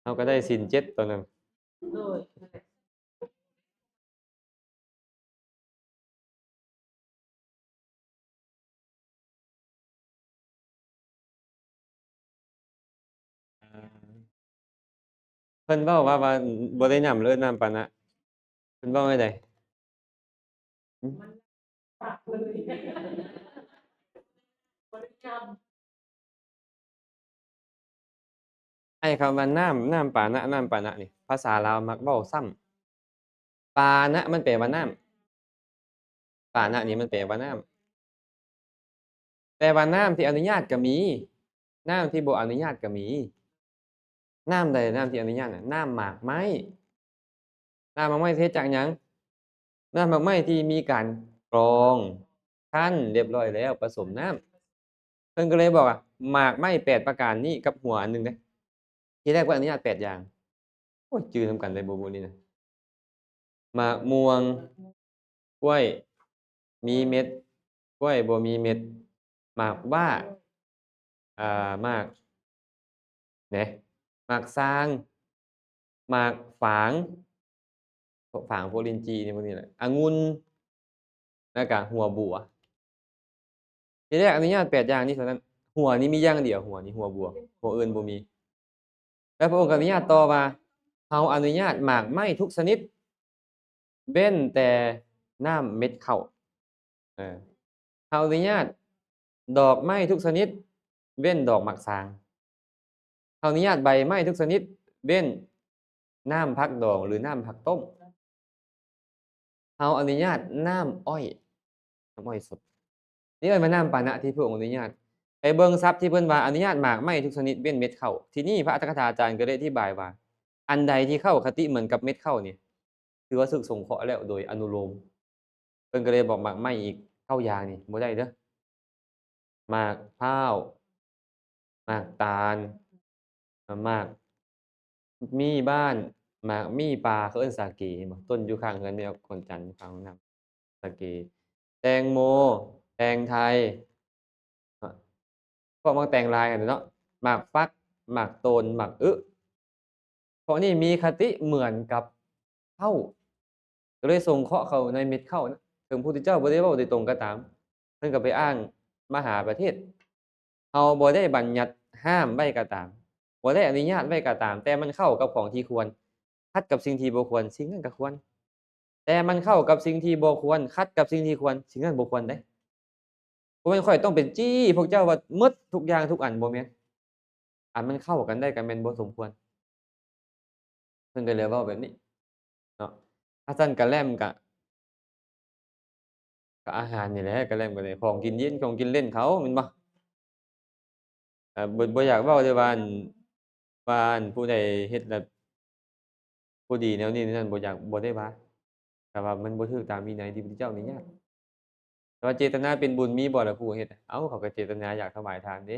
ເຮົາກໍໄດ້ສິນເຈັດຕອນນັ້ນ. ໂດຍ ເພິ່ນເວົ້າວ່າ ວ່າບໍ່ໄດ້ນ້ຳເລີຍ ນ້ຳປານະ ເພິ່ນເວົ້າແນວໃດ? ໄອ້ຄຳວ່ານ້ຳ ນ້ຳປານະ ນ້ຳປານະນີ້ ພາສາລາວມັກເວົ້າຊ້ຳ. ປານະມັນແປວ່ານ້ຳ ປານະນີ້ມັນແປວ່ານ້ຳ ແຕ່ວ່ານ້ຳທີ່ອະນຸຍາດກໍມີ ນ້ຳທີ່ບໍ່ອະນຸຍາດກໍມີ. ນ້ຳໃດ ນ້ຳທີ່ອະນຸຍາດນະ? ນ້ຳໝາກໄມ້. ນ້ຳໝາກໄມ້ເຮັດຈາກຫຍັງ? ນ້ຳໝາກໄມ້ທີ່ມີການກຣອງ ຄັ້ນຮຽບຮ້ອຍແລ້ວ ປະສົມນ້ຳ. ເພິ່ນກໍເລີຍບອກວ່າ ໝາກໄມ້ແປດປະການນີ້ກັບຫົວອັນໜຶ່ງເດ້. ທີແລກເພິ່ນອະນຸຍາດແປດຢ່າງ. ໂອ້ຍ ຈື່ນຳກັນໄດ້ບໍ່ ໝູ່ນີ້ນະ? ໝາກມ່ວງ, ກ້ວຍມີເມັດ, ກ້ວຍບໍ່ມີເມັດ, ໝາກຫວ້າ, ອ່າ ໝາກ ເນ ໝາກຊາງ, ໝາກຝາງ, ຝາງພວກລິນຈີ່ນີ້ ພວກນີ້ແຫຼະ, ອະງຸ່ນ, ແລ້ວກະຫົວບົວ. ທີແລກອະນຸຍາດແປດຢ່າງນີ້ເທົ່ານັ້ນ, ຫົວນີ້ມີຢ່າງດຽວ, ຫົວນີ້ຫົວບົວ, ຫົວອື່ນບໍ່ມີ. ແລ້ວພະອົງກໍອະນຸຍາດຕໍ່ວ່າ ເຮົາອະນຸຍາດໝາກໄມ້ທຸກຊະນິດ ເວັ້ນແຕ່ນ້ຳເມັດເຂົ້າ. ເອີ ເຮົາອະນຸຍາດດອກໄມ້ທຸກຊະນິດ ເວັ້ນດອກໝາກຊາງ. ເຮົາອະນຸຍາດໃບໄມ້ທຸກຊະນິດ ເວັ້ນນ້ຳຜັກດອງ ຫຼື ນ້ຳຜັກຕົ້ມ. ເຮົາອະນຸຍາດນ້ຳອ້ອຍ, ນ້ຳອ້ອຍສົດ. ນີ້ເອີ້ນວ່ານ້ຳປານະທີ່ພະອົງອະນຸຍາດ. ໄປເບິ່ງສັບທີ່ເພິ່ນວ່າອະນຸຍາດໝາກໄມ້ທຸກຊະນິດເວັ້ນເມັດເຂົ້າ. ທີນີ້ພະອັດຖະກະຖາຈານກໍໄດ້ອະທິບາຍວ່າ ອັນໃດທີ່ເຂົ້າຄະຕິເໝືອນກັບເມັດເຂົ້ານີ້ ຖືວ່າຖືກສົງເຄາະແລ້ວໂດຍອະນຸໂລມ. ເພິ່ນກໍເລີຍບອກໝາກໄມ້ອີກເກົ້າຢ່າງນີ້ບໍ່ໄດ້ເດີ. ໝາກພ້າວ, ໝາກຕານ, ໝາກມີ້ບ້ານ, ໝາກມີ້ປ່າ, ເຂົາເອີ້ນສາເກ ເຫັນບໍ່? ຕົ້ນຢູ່ຂ້າງເຮືອນແມ່ຂວັນຈັນ ຢູ່ຂ້າງຫ້ອງນ້ຳ ສາເກ, ແຕງໂມ, ແຕງໄທ, ພວກໝາກແຕງລາຍຫັ້ນເນາະ, ໝາກຟັກ, ໝາກໂຕນ, ໝາກອຶ. ພວກນີ້ມີຄະຕິເໝືອນກັບເຂົ້າ ກໍເລີຍສົງເຄາະເຂົ້າໃນເມັດເຂົ້ານະ. ເຖິງພະພຸດທະເຈົ້າບໍ່ໄດ້ເວົ້າໂດຍຕົງກໍຕາມ, ເພິ່ນກໍໄປອ້າງມະຫາປະເທດ. ເຮົາບໍ່ໄດ້ບັນຍັດຫ້າມໄວ້ກໍຕາມ, ບໍ່ໄດ້ອະນຸຍາດໄວ້ກໍຕາມ, ແຕ່ມັນເຂົ້າກັບຂອງທີ່ຄວນ, ຂັດກັບສິ່ງທີ່ບໍ່ຄວນ, ສິ່ງນັ້ນກໍຄວນ. ແຕ່ມັນເຂົ້າກັບສິ່ງທີ່ບໍ່ຄວນ, ຂັດກັບສິ່ງທີ່ຄວນ, ສິ່ງນັ້ນບໍ່ຄວນເດ້. ບໍ່ແມ່ນຂ້ອຍຕ້ອງໄປຈີ້ພວກເຈົ້າວ່າໝົດທຸກຢ່າງທຸກອັນ, ບໍ່ແມ່ນ. ອັນມັນເຂົ້າກັນໄດ້ກໍແມ່ນບໍ່ສົມຄວນ. ເພິ່ນກໍເລີຍເວົ້າແບບນີ້ເນາະ. ຄັນຊັ້ນກະແລັມກະ ກະອາຫານນີ້ແຫຼະ, ກະແລັມກໍໄດ້ ຂອງກິນເຢັນ, ຂອງກິນເຫຼັ້ນເຂົາ, ແມ່ນບໍ່? ອ່າ ບໍ່ ບໍ່ຢາກເວົ້າເດ້ວ່າ ອັນ ວ່າ ອັນ ຜູ້ໃດເຮັດແລ້ວບໍ່ດີແນວນີ້ແນວນັ້ນ ບໍ່ຢາກ ບໍ່ໄດ້ວ່າ ແຕ່ວ່າມັນບໍ່ຖືກຕາມວິໄນທີ່ພະພຸດທະເຈົ້າອະນຸຍາດ. ແຕ່ວ່າເຈດຕະນາເປັນບຸນມີບໍ່ລະຜູ້ເຮັດ? ເອົ້າ ເຂົາກໍເຈດຕະນາຢາກຖວາຍທານເດ້.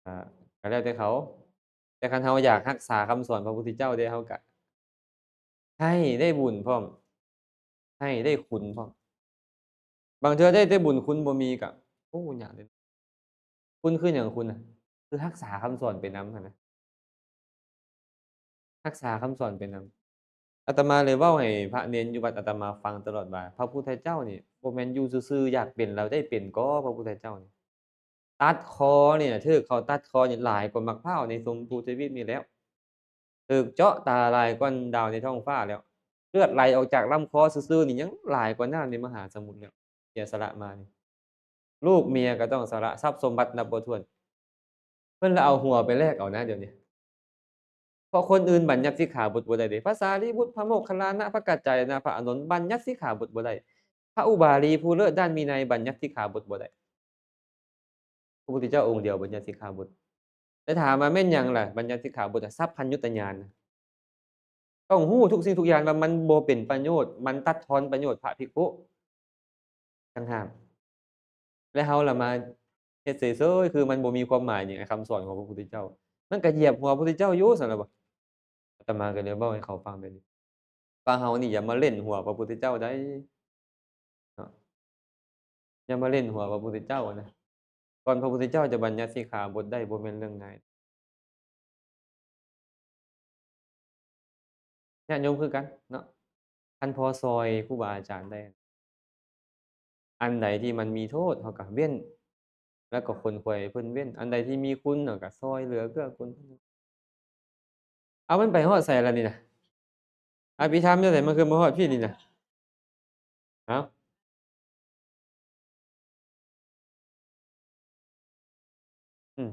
ອ່າ ກໍແລ້ວແຕ່ເຂົາ. ແຕ່ຄັນເຮົາຢາກຮັກສາຄຳສອນພະພຸດທະເຈົ້າເດ້ ເຮົາກໍໃຫ້ໄດ້ບຸນພ້ອມ ໃຫ້ໄດ້ຄຸນພ້ອມ. ບາງເທື່ອໄດ້ແຕ່ບຸນ ຄຸນບໍ່ມີກໍ ໂອ້ ຍາກເດ້. ຄຸນຄືຫຍັງ? ຄຸນນະ ຄືຮັກສາຄຳສອນໄປນຳຫັ້ນນະ. ຮັກສາຄຳສອນໄປນຳ. ອາດຕະມາເລີຍເວົ້າໃຫ້ພະເນນຢູ່ວັດອາດຕະມາຟັງຕະຫຼອດວ່າ ພະພຸດທະເຈົ້ານີ້ບໍ່ແມ່ນຢູ່ຊື່ໆ ຢາກເປັນແລ້ວໄດ້ເປັນກໍ ພະພຸດທະເຈົ້ານີ້ ຕັດຄໍນີ້ນະ ຖືກເຂົາຕັດຄໍນີ້ຫຼາຍກວ່າໝາກພ້າວໃນຊົມພູທະວີບນີ້ແລ້ວ. ຖືກເຈາະຕາຫຼາຍກວ່າດາວໃນທ້ອງຟ້າແລ້ວ. ເລືອດໄຫຼອອກຈາກລຳຄໍຊື່ໆ ນີ້ຍັງຫຼາຍກວ່ານ້ຳໃນມະຫາສະໝຸດແລ້ວ. ເສຍສະຫຼະມານີ້ ລູກເມຍກໍຕ້ອງສະຫຼະ ຊັບສົມບັດນັບບໍ່ຖ້ວນ. ເພິ່ນລະເອົາຫົວໄປແລກເອົານະດຽວນີ້. ເພາະຄົນອື່ນບັນຍັດສິກຂາບົດບໍ່ໄດ້ເດ້. ພະສາລີບຸດ, ພະໂມກຄັນລານະ, ພະກັດຈາຍະນະ, ພະອານົນ ບັນຍັດສິກຂາບົດບໍ່ໄດ້. ພະອຸບາລີຜູ້ເລີດດ້ານວິໄນ ບັນຍັດສິກຂາບົດບໍ່ໄດ້. ພະພຸດທະເຈົ້າອົງດຽວບັນຍັດສິກຂາບົດ. ແຕ່ຖາມວ່າແມ່ນຫຍັງລະບັນຍັດສິກຂາບົດ? ສັບພັນຍຸດຕະຍານ. ຕ້ອງຮູ້ທຸກສິ່ງທຸກຢ່າງວ່າມັນບໍ່ເປັນປະໂຫຍດ, ມັນຕັດທອນປະໂຫຍດພະພິກຂຸຕ່າງຫາກ. ແລະເຮົາລະມາເຮັດເສີຍໆ ຄືມັນບໍ່ມີຄວາມໝາຍຫຍັງ ຄຳສອນຂອງພະພຸດທະເຈົ້າ. ມັນກະຢຽບຫົວພະພຸດທະເຈົ້າຢູ່ຊັ້ນລະບໍ? ອາດຕະມາກໍເລີຍເວົ້າໃຫ້ເຂົາຟັງແບບນີ້ ວ່າເຮົານີ້ຢ່າມາຫຼິ້ນຫົວພະພຸດທະເຈົ້າໄດ໋ເນາະ. ຢ່າມາຫຼິ້ນຫົວພະພຸດທະເຈົ້ານະ. ກ່ອນພະພຸດທະເຈົ້າຈະບັນຍັດສິກຂາບົດໄດ້ ບໍ່ແມ່ນເລື່ອງງ່າຍ. ຍາດໂຍມຄືກັນເນາະ, ຄັນພໍຊ່ອຍຄູບາອາຈານໄດ້ ອັນໃດທີ່ມັນມີໂທດ ເຮົາກໍເວັ້ນ ແລ້ວກໍຂົນຂວາຍໃຫ້ເພິ່ນເວັ້ນ, ອັນໃດທີ່ມີຄຸນ ເຮົາກໍຊ່ອຍເຫຼືອເກື້ອກູນ. ເອົາ ມັນໄປຮອດໃສລະນີ້ນະ? ອະພິທຳແນວໃດ ມັນຄືມາຮອດພີ້ນີ້ນະ? ເອົ້າ ອືມ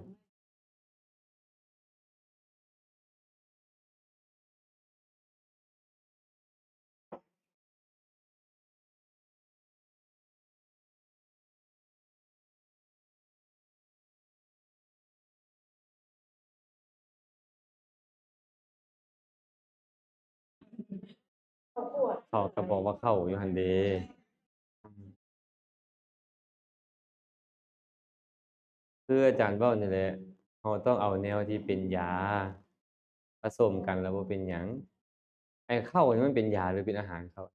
ເຂົາກໍບອກວ່າເຂົ້າຢູ່ຫັ້ນເດ. ຄືອາຈານເວົ້ານີ້ແຫຼະ, ເຮົາຕ້ອງເອົາແນວທີ່ເປັນຢາ ປະສົມກັນແລ້ວບໍ່ເປັນຫຍັງ. ໄອ້ເຂົ້ານີ້ມັນເປັນຢາ ຫຼື ເປັນອາຫານ? ເຂົ້າ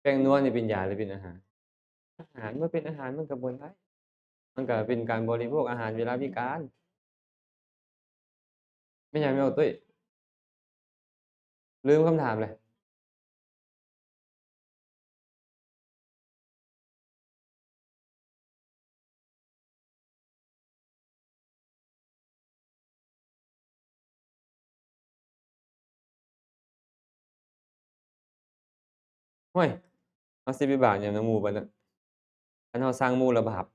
ແປ້ງນົວນີ້ເປັນຢາ ຫຼື ເປັນອາຫານ? ອາຫານ. ເມື່ອເປັນອາຫານມັນກໍບໍ່ໄດ້, ມັນກໍເປັນການບໍລິໂພກອາຫານເວລາພິການ. ແມ່ນຫຍັງແມ່ນບໍ່ຕຸ້ຍ? ລືມຄຳຖາມເລີຍ. ໂອ້ຍ ເຮົາຊິໄປບາບຫຍັງນຳໝູ່ບັດນັ້ນ? ຄັນເຮົາຊັງໝູ່ລະບາບ,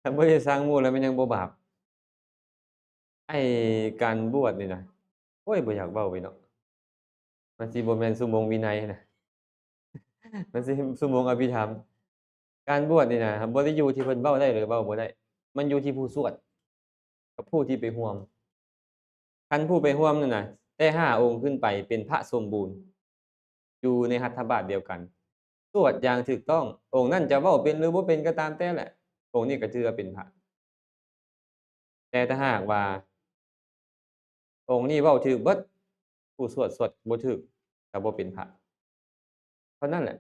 ຄັນບໍ່ໄດ້ຊັງໝູ່ລະແມ່ນຍັງບໍ່ບາບ. ໄອ້ການບວດນີ້ນະ ໂອ້ຍ ບໍ່ຢາກເວົ້າເວີຍເນາະ, ມັນຊິບໍ່ແມ່ນຊົ່ວໂມງວິໄນນະ, ມັນຊິຊົ່ວໂມງອະພິທຳ. ການບວດນີ້ນະ ບໍ່ໄດ້ຢູ່ທີ່ເພິ່ນເວົ້າໄດ້ ຫຼື ເວົ້າບໍ່ໄດ້, ມັນຢູ່ທີ່ຜູ້ສວດ ກັບຜູ້ທີ່ໄປຮ່ວມ. ຄັນຜູ້ໄປຮ່ວມນັ້ນນະ ແຕ່ຫ້າອົງຂຶ້ນໄປເປັນພະສົມບູນ ຢູ່ໃນຮັດຖະບາດດຽວກັນ ສວດຢ່າງຖືກຕ້ອງ, ອົງນັ້ນຈະເວົ້າເປັນ ຫຼື ບໍ່ເປັນກໍຕາມແຕ່ແຫຼະ, ອົງນີ້ກໍຖືວ່າເປັນພະ. ແຕ່ຖ້າຫາກວ່າອົງນີ້ເວົ້າຖືກເບິດ, ຜູ້ສວດສວດບໍ່ຖືກ ກໍບໍ່ເປັນພະ. ເທົ່ານັ້ນແຫຼະ.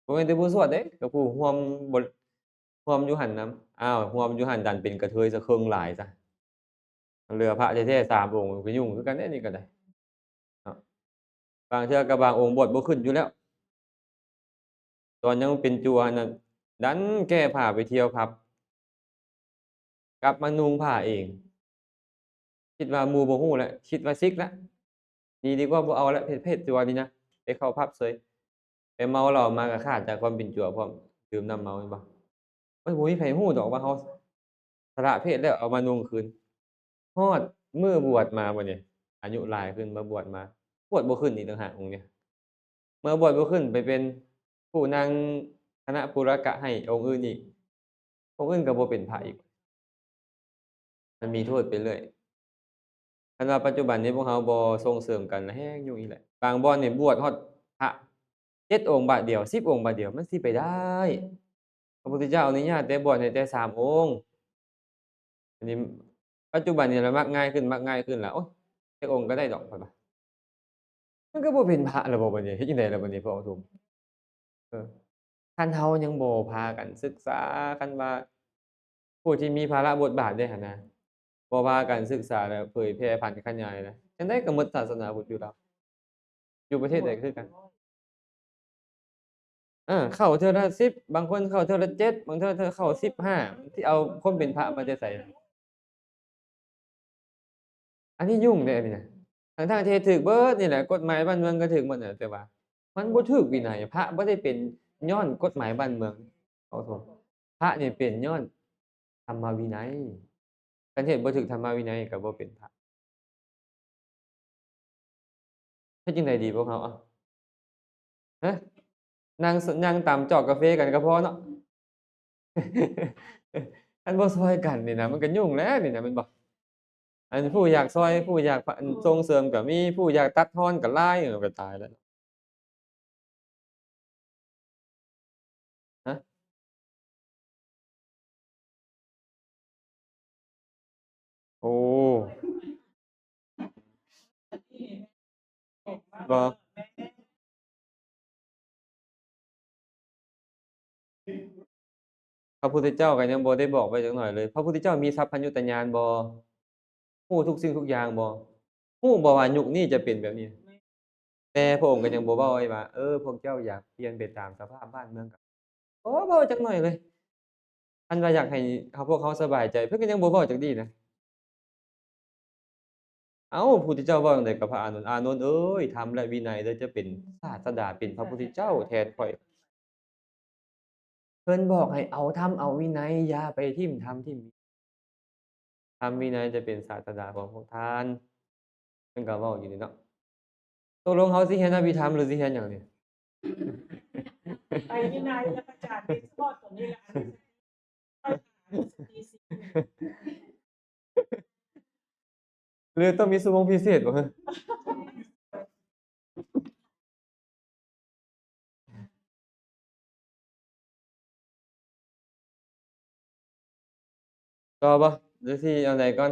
ບໍ່ແມ່ນແຕ່ຜູ້ສວດເດ້, ກໍຜູ້ຮ່ວມ ຮ່ວມຢູ່ຫັ້ນນຳ. ອ້າວ ຮ່ວມຢູ່ຫັ້ນດັນເປັນກະເທີຍຊະເຄິ່ງຫຼາຍຊະ, ເຫຼືອພະແທ້ໆສາມອົງ ກໍຫຍຸ້ງຄືກັນເດ້ ນີ້ກໍໄດ້ເນາະ. ບາງເທື່ອກໍບາງອົງບວດບໍ່ຂຶ້ນຢູ່ແລ້ວ, ຕອນຍັງເປັນຈົວຫັ້ນນະ ດັນແກ້ຜ້າໄປທ່ຽວຜັບ, ກັບມານຸ່ງຜ້າເອງ. ຄິດວ່າໝູ່ບໍ່ຮູ້ແລ້ວ, ຄິດວ່າສິກແລ້ວ, ໜີດີກວ່າບໍ່ເອົາແລ້ວ ເພດ ເພດຕົວນີ້ນະ, ໄປເຂົ້າຜັບເສີຍ. ໄປເມົາເຫຼົ້າມາກໍຂາດຈາກຄວາມເປັນຈົວພ້ອມ, ດື່ມນ້ຳເມົາແມ່ນບໍ່? ໂອ້ຍ ບໍ່ມີໃຜຮູ້ດອກວ່າເຮົາສະຫຼະເພດແລ້ວເອົາມານຸ່ງຄືນ. ຮອດມື້ບວດມາບັດນີ້, ອາຍຸຫຼາຍຂຶ້ນມາບວດມາ, ບວດບໍ່ຂຶ້ນອີກຕ່າງຫາກອົງນີ້. ເມື່ອບວດບໍ່ຂຶ້ນໄປເປັນຜູ້ນຳຄະນະປຸລະກະໃຫ້ອົງອື່ນອີກ, ວກອື່ນກໍບໍ່ເປັນພະອີກ. ມັນມີໂທດໄປເລື້ອຍ. ຄັນວ່າປັດຈຸບັນນີ້ພວກເຮົາບໍ່ສົ່ງເສີມກັນ ແຮ່ງຫຍຸ້ງອີກແຫຼະ. ບາງບ່ອນນີ້ບວດຮອດພະເຈັດອົງບາດດຽວ ສິບອົງບາດດຽວ ມັນຊິໄປໄດ້? ພະພຸດທະເຈົ້າອະນຸຍາດແຕ່ບວດໃຫ້ແຕ່ສາມອົງ. ອັນນີ້ປັດຈຸບັນນີ້ລະມັກງ່າຍຂຶ້ນ ມັກງ່າຍຂຶ້ນລະ ໂອ້ຍ ຈັກອົງກໍໄດ້ດອກ ຂ້ອຍວ່າ. ມັນກໍບໍ່ເປັນພະແລ້ວບໍບັດນີ້? ເຮັດຈັ່ງໃດລະບັດນີ້ພວກເຮົາທຸມ? ເອີ ຄັນເຮົາຍັງບໍ່ພາກັນສຶກສາ ຄັນວ່າຜູ້ທີ່ມີພາລະບົດບາດເດ້ຫັ້ນນະ ບໍ່ພາກັນສຶກສາ ແລະ ເຜີຍແຜ່ຜັນຂະຫຍາຍນະ ຈັ່ງໃດກໍໝົດສາສະໜາພຸດຢູ່ລາວ ຢູ່ປະເທດໃດກໍຄືກັນ. ເອີ ເຂົ້າເທື່ອລະສິບ ບາງຄົນເຂົ້າເທື່ອລະເຈັດ ບາງເທື່ອເຂົ້າສິບຫ້າ ຊິເອົາຄວາມເປັນພະມາແຕ່ໃສ? ອັນນີ້ຫຍຸ້ງເດ້ອັນນີ້ນະ ທັງໆທີ່ຖືກເບິດນີ້ແຫຼະ ກົດໝາຍບ້ານເມືອງກໍຖືກໝົດນະ ແຕ່ວ່າມັນບໍ່ຖືກວິໄນ. ພະບໍ່ໄດ້ເປັນຍ້ອນກົດໝາຍບ້ານເມືອງ ເອົາໂທ ພະນີ້ເປັນຍ້ອນທຳມະວິໄນ. ຄັນເຮັດບໍ່ຖືກທຳມະວິໄນກໍບໍ່ເປັນພະ. ເຮັດຈັ່ງໃດດີພວກເຮົາ ເອົາ ຮະ ນັ່ງ ນັ່ງຕຳຈອກກາເຟກັນກໍພໍເນາະ. ຄັນບໍ່ຊ່ອຍກັນນີ້ນະ ມັນກໍຫຍຸ້ງແລ້ວນີ້ນະ ແມ່ນບໍ່? ອັນຜູ້ຢາກຊ່ອຍ ຜູ້ຢາກ ອັນ ສົ່ງເສີມກໍມີ ຜູ້ຢາກຕັດຮອນກໍຫຼາຍ ເອີ ກໍຕາຍແລ້ວ. ຮະ? ໂອ້ ບໍ່ ພະພຸດທະເຈົ້າກໍຍັງບໍ່ໄດ້ບອກໄວ້ຈັກໜ້ອຍເລີຍ. ພະພຸດທະເຈົ້າມີສັບພັນຍຸຕະຍານບໍ່? ຮູ້ທຸກສິ່ງທຸກຢ່າງບໍ່? ຮູ້ບໍ່ວ່າຍຸກນີ້ຈະເປັນແບບນີ້? ແຕ່ພະອົງກໍຍັງບໍ່ເວົ້າໄວ້ວ່າ ເອີ ພວກເຈົ້າຢາກປ່ຽນໄປຕາມສະພາບບ້ານເມືອງ ກໍບໍ່ເວົ້າຈັກໜ້ອຍເລີຍ. ຄັນວ່າຢາກໃຫ້ເຮົາ ພວກເຮົາສະບາຍໃຈ ເພິ່ນກໍຍັງບໍ່ເວົ້າຈັກດີ້ນະ. ເອົ້າ ພຸດທະເຈົ້າເວົ້າຈັ່ງໃດກັບພະອານົນ? ອານົນເອີຍ ທຳ ແລະ ວິໄນເດີ ຈະເປັນສາດສະດາ ເປັນພະພຸດທະເຈົ້າແທນຂ້ອຍ. ເພິ່ນບອກໃຫ້ເອົາທຳເອົາວິໄນ ຢ່າໄປຖິ້ມທຳຖິ້ມ ທຳວິໄນຈະເປັນສາດສະດາຂອງພວກທ່ານ. ເພິ່ນກໍເວົ້າຢູ່ນີ້ເນາະ. ຕົກລົງເຮົາຊິຮຽນອະພິທຳ ຫຼື ຊິຮຽນຫຍັງນີ້? ໄປວິໄນແລ້ວ ອາຈານ ເຮັດສະເພາະຕົວນີ້ແຫຼະ ອັນນີ້ ຫຼື ຕ້ອງມີຊົ່ວໂມງພິເສດບໍ່? ຕໍ່ບໍ່ ຫຼື ຊິເອົາໃດກ່ອນ?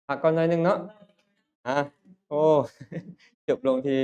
ພັກກ່ອນໜ້ອຍໜຶ່ງເນາະ. ອາ ໂອ້ ຈົບລົງທີ່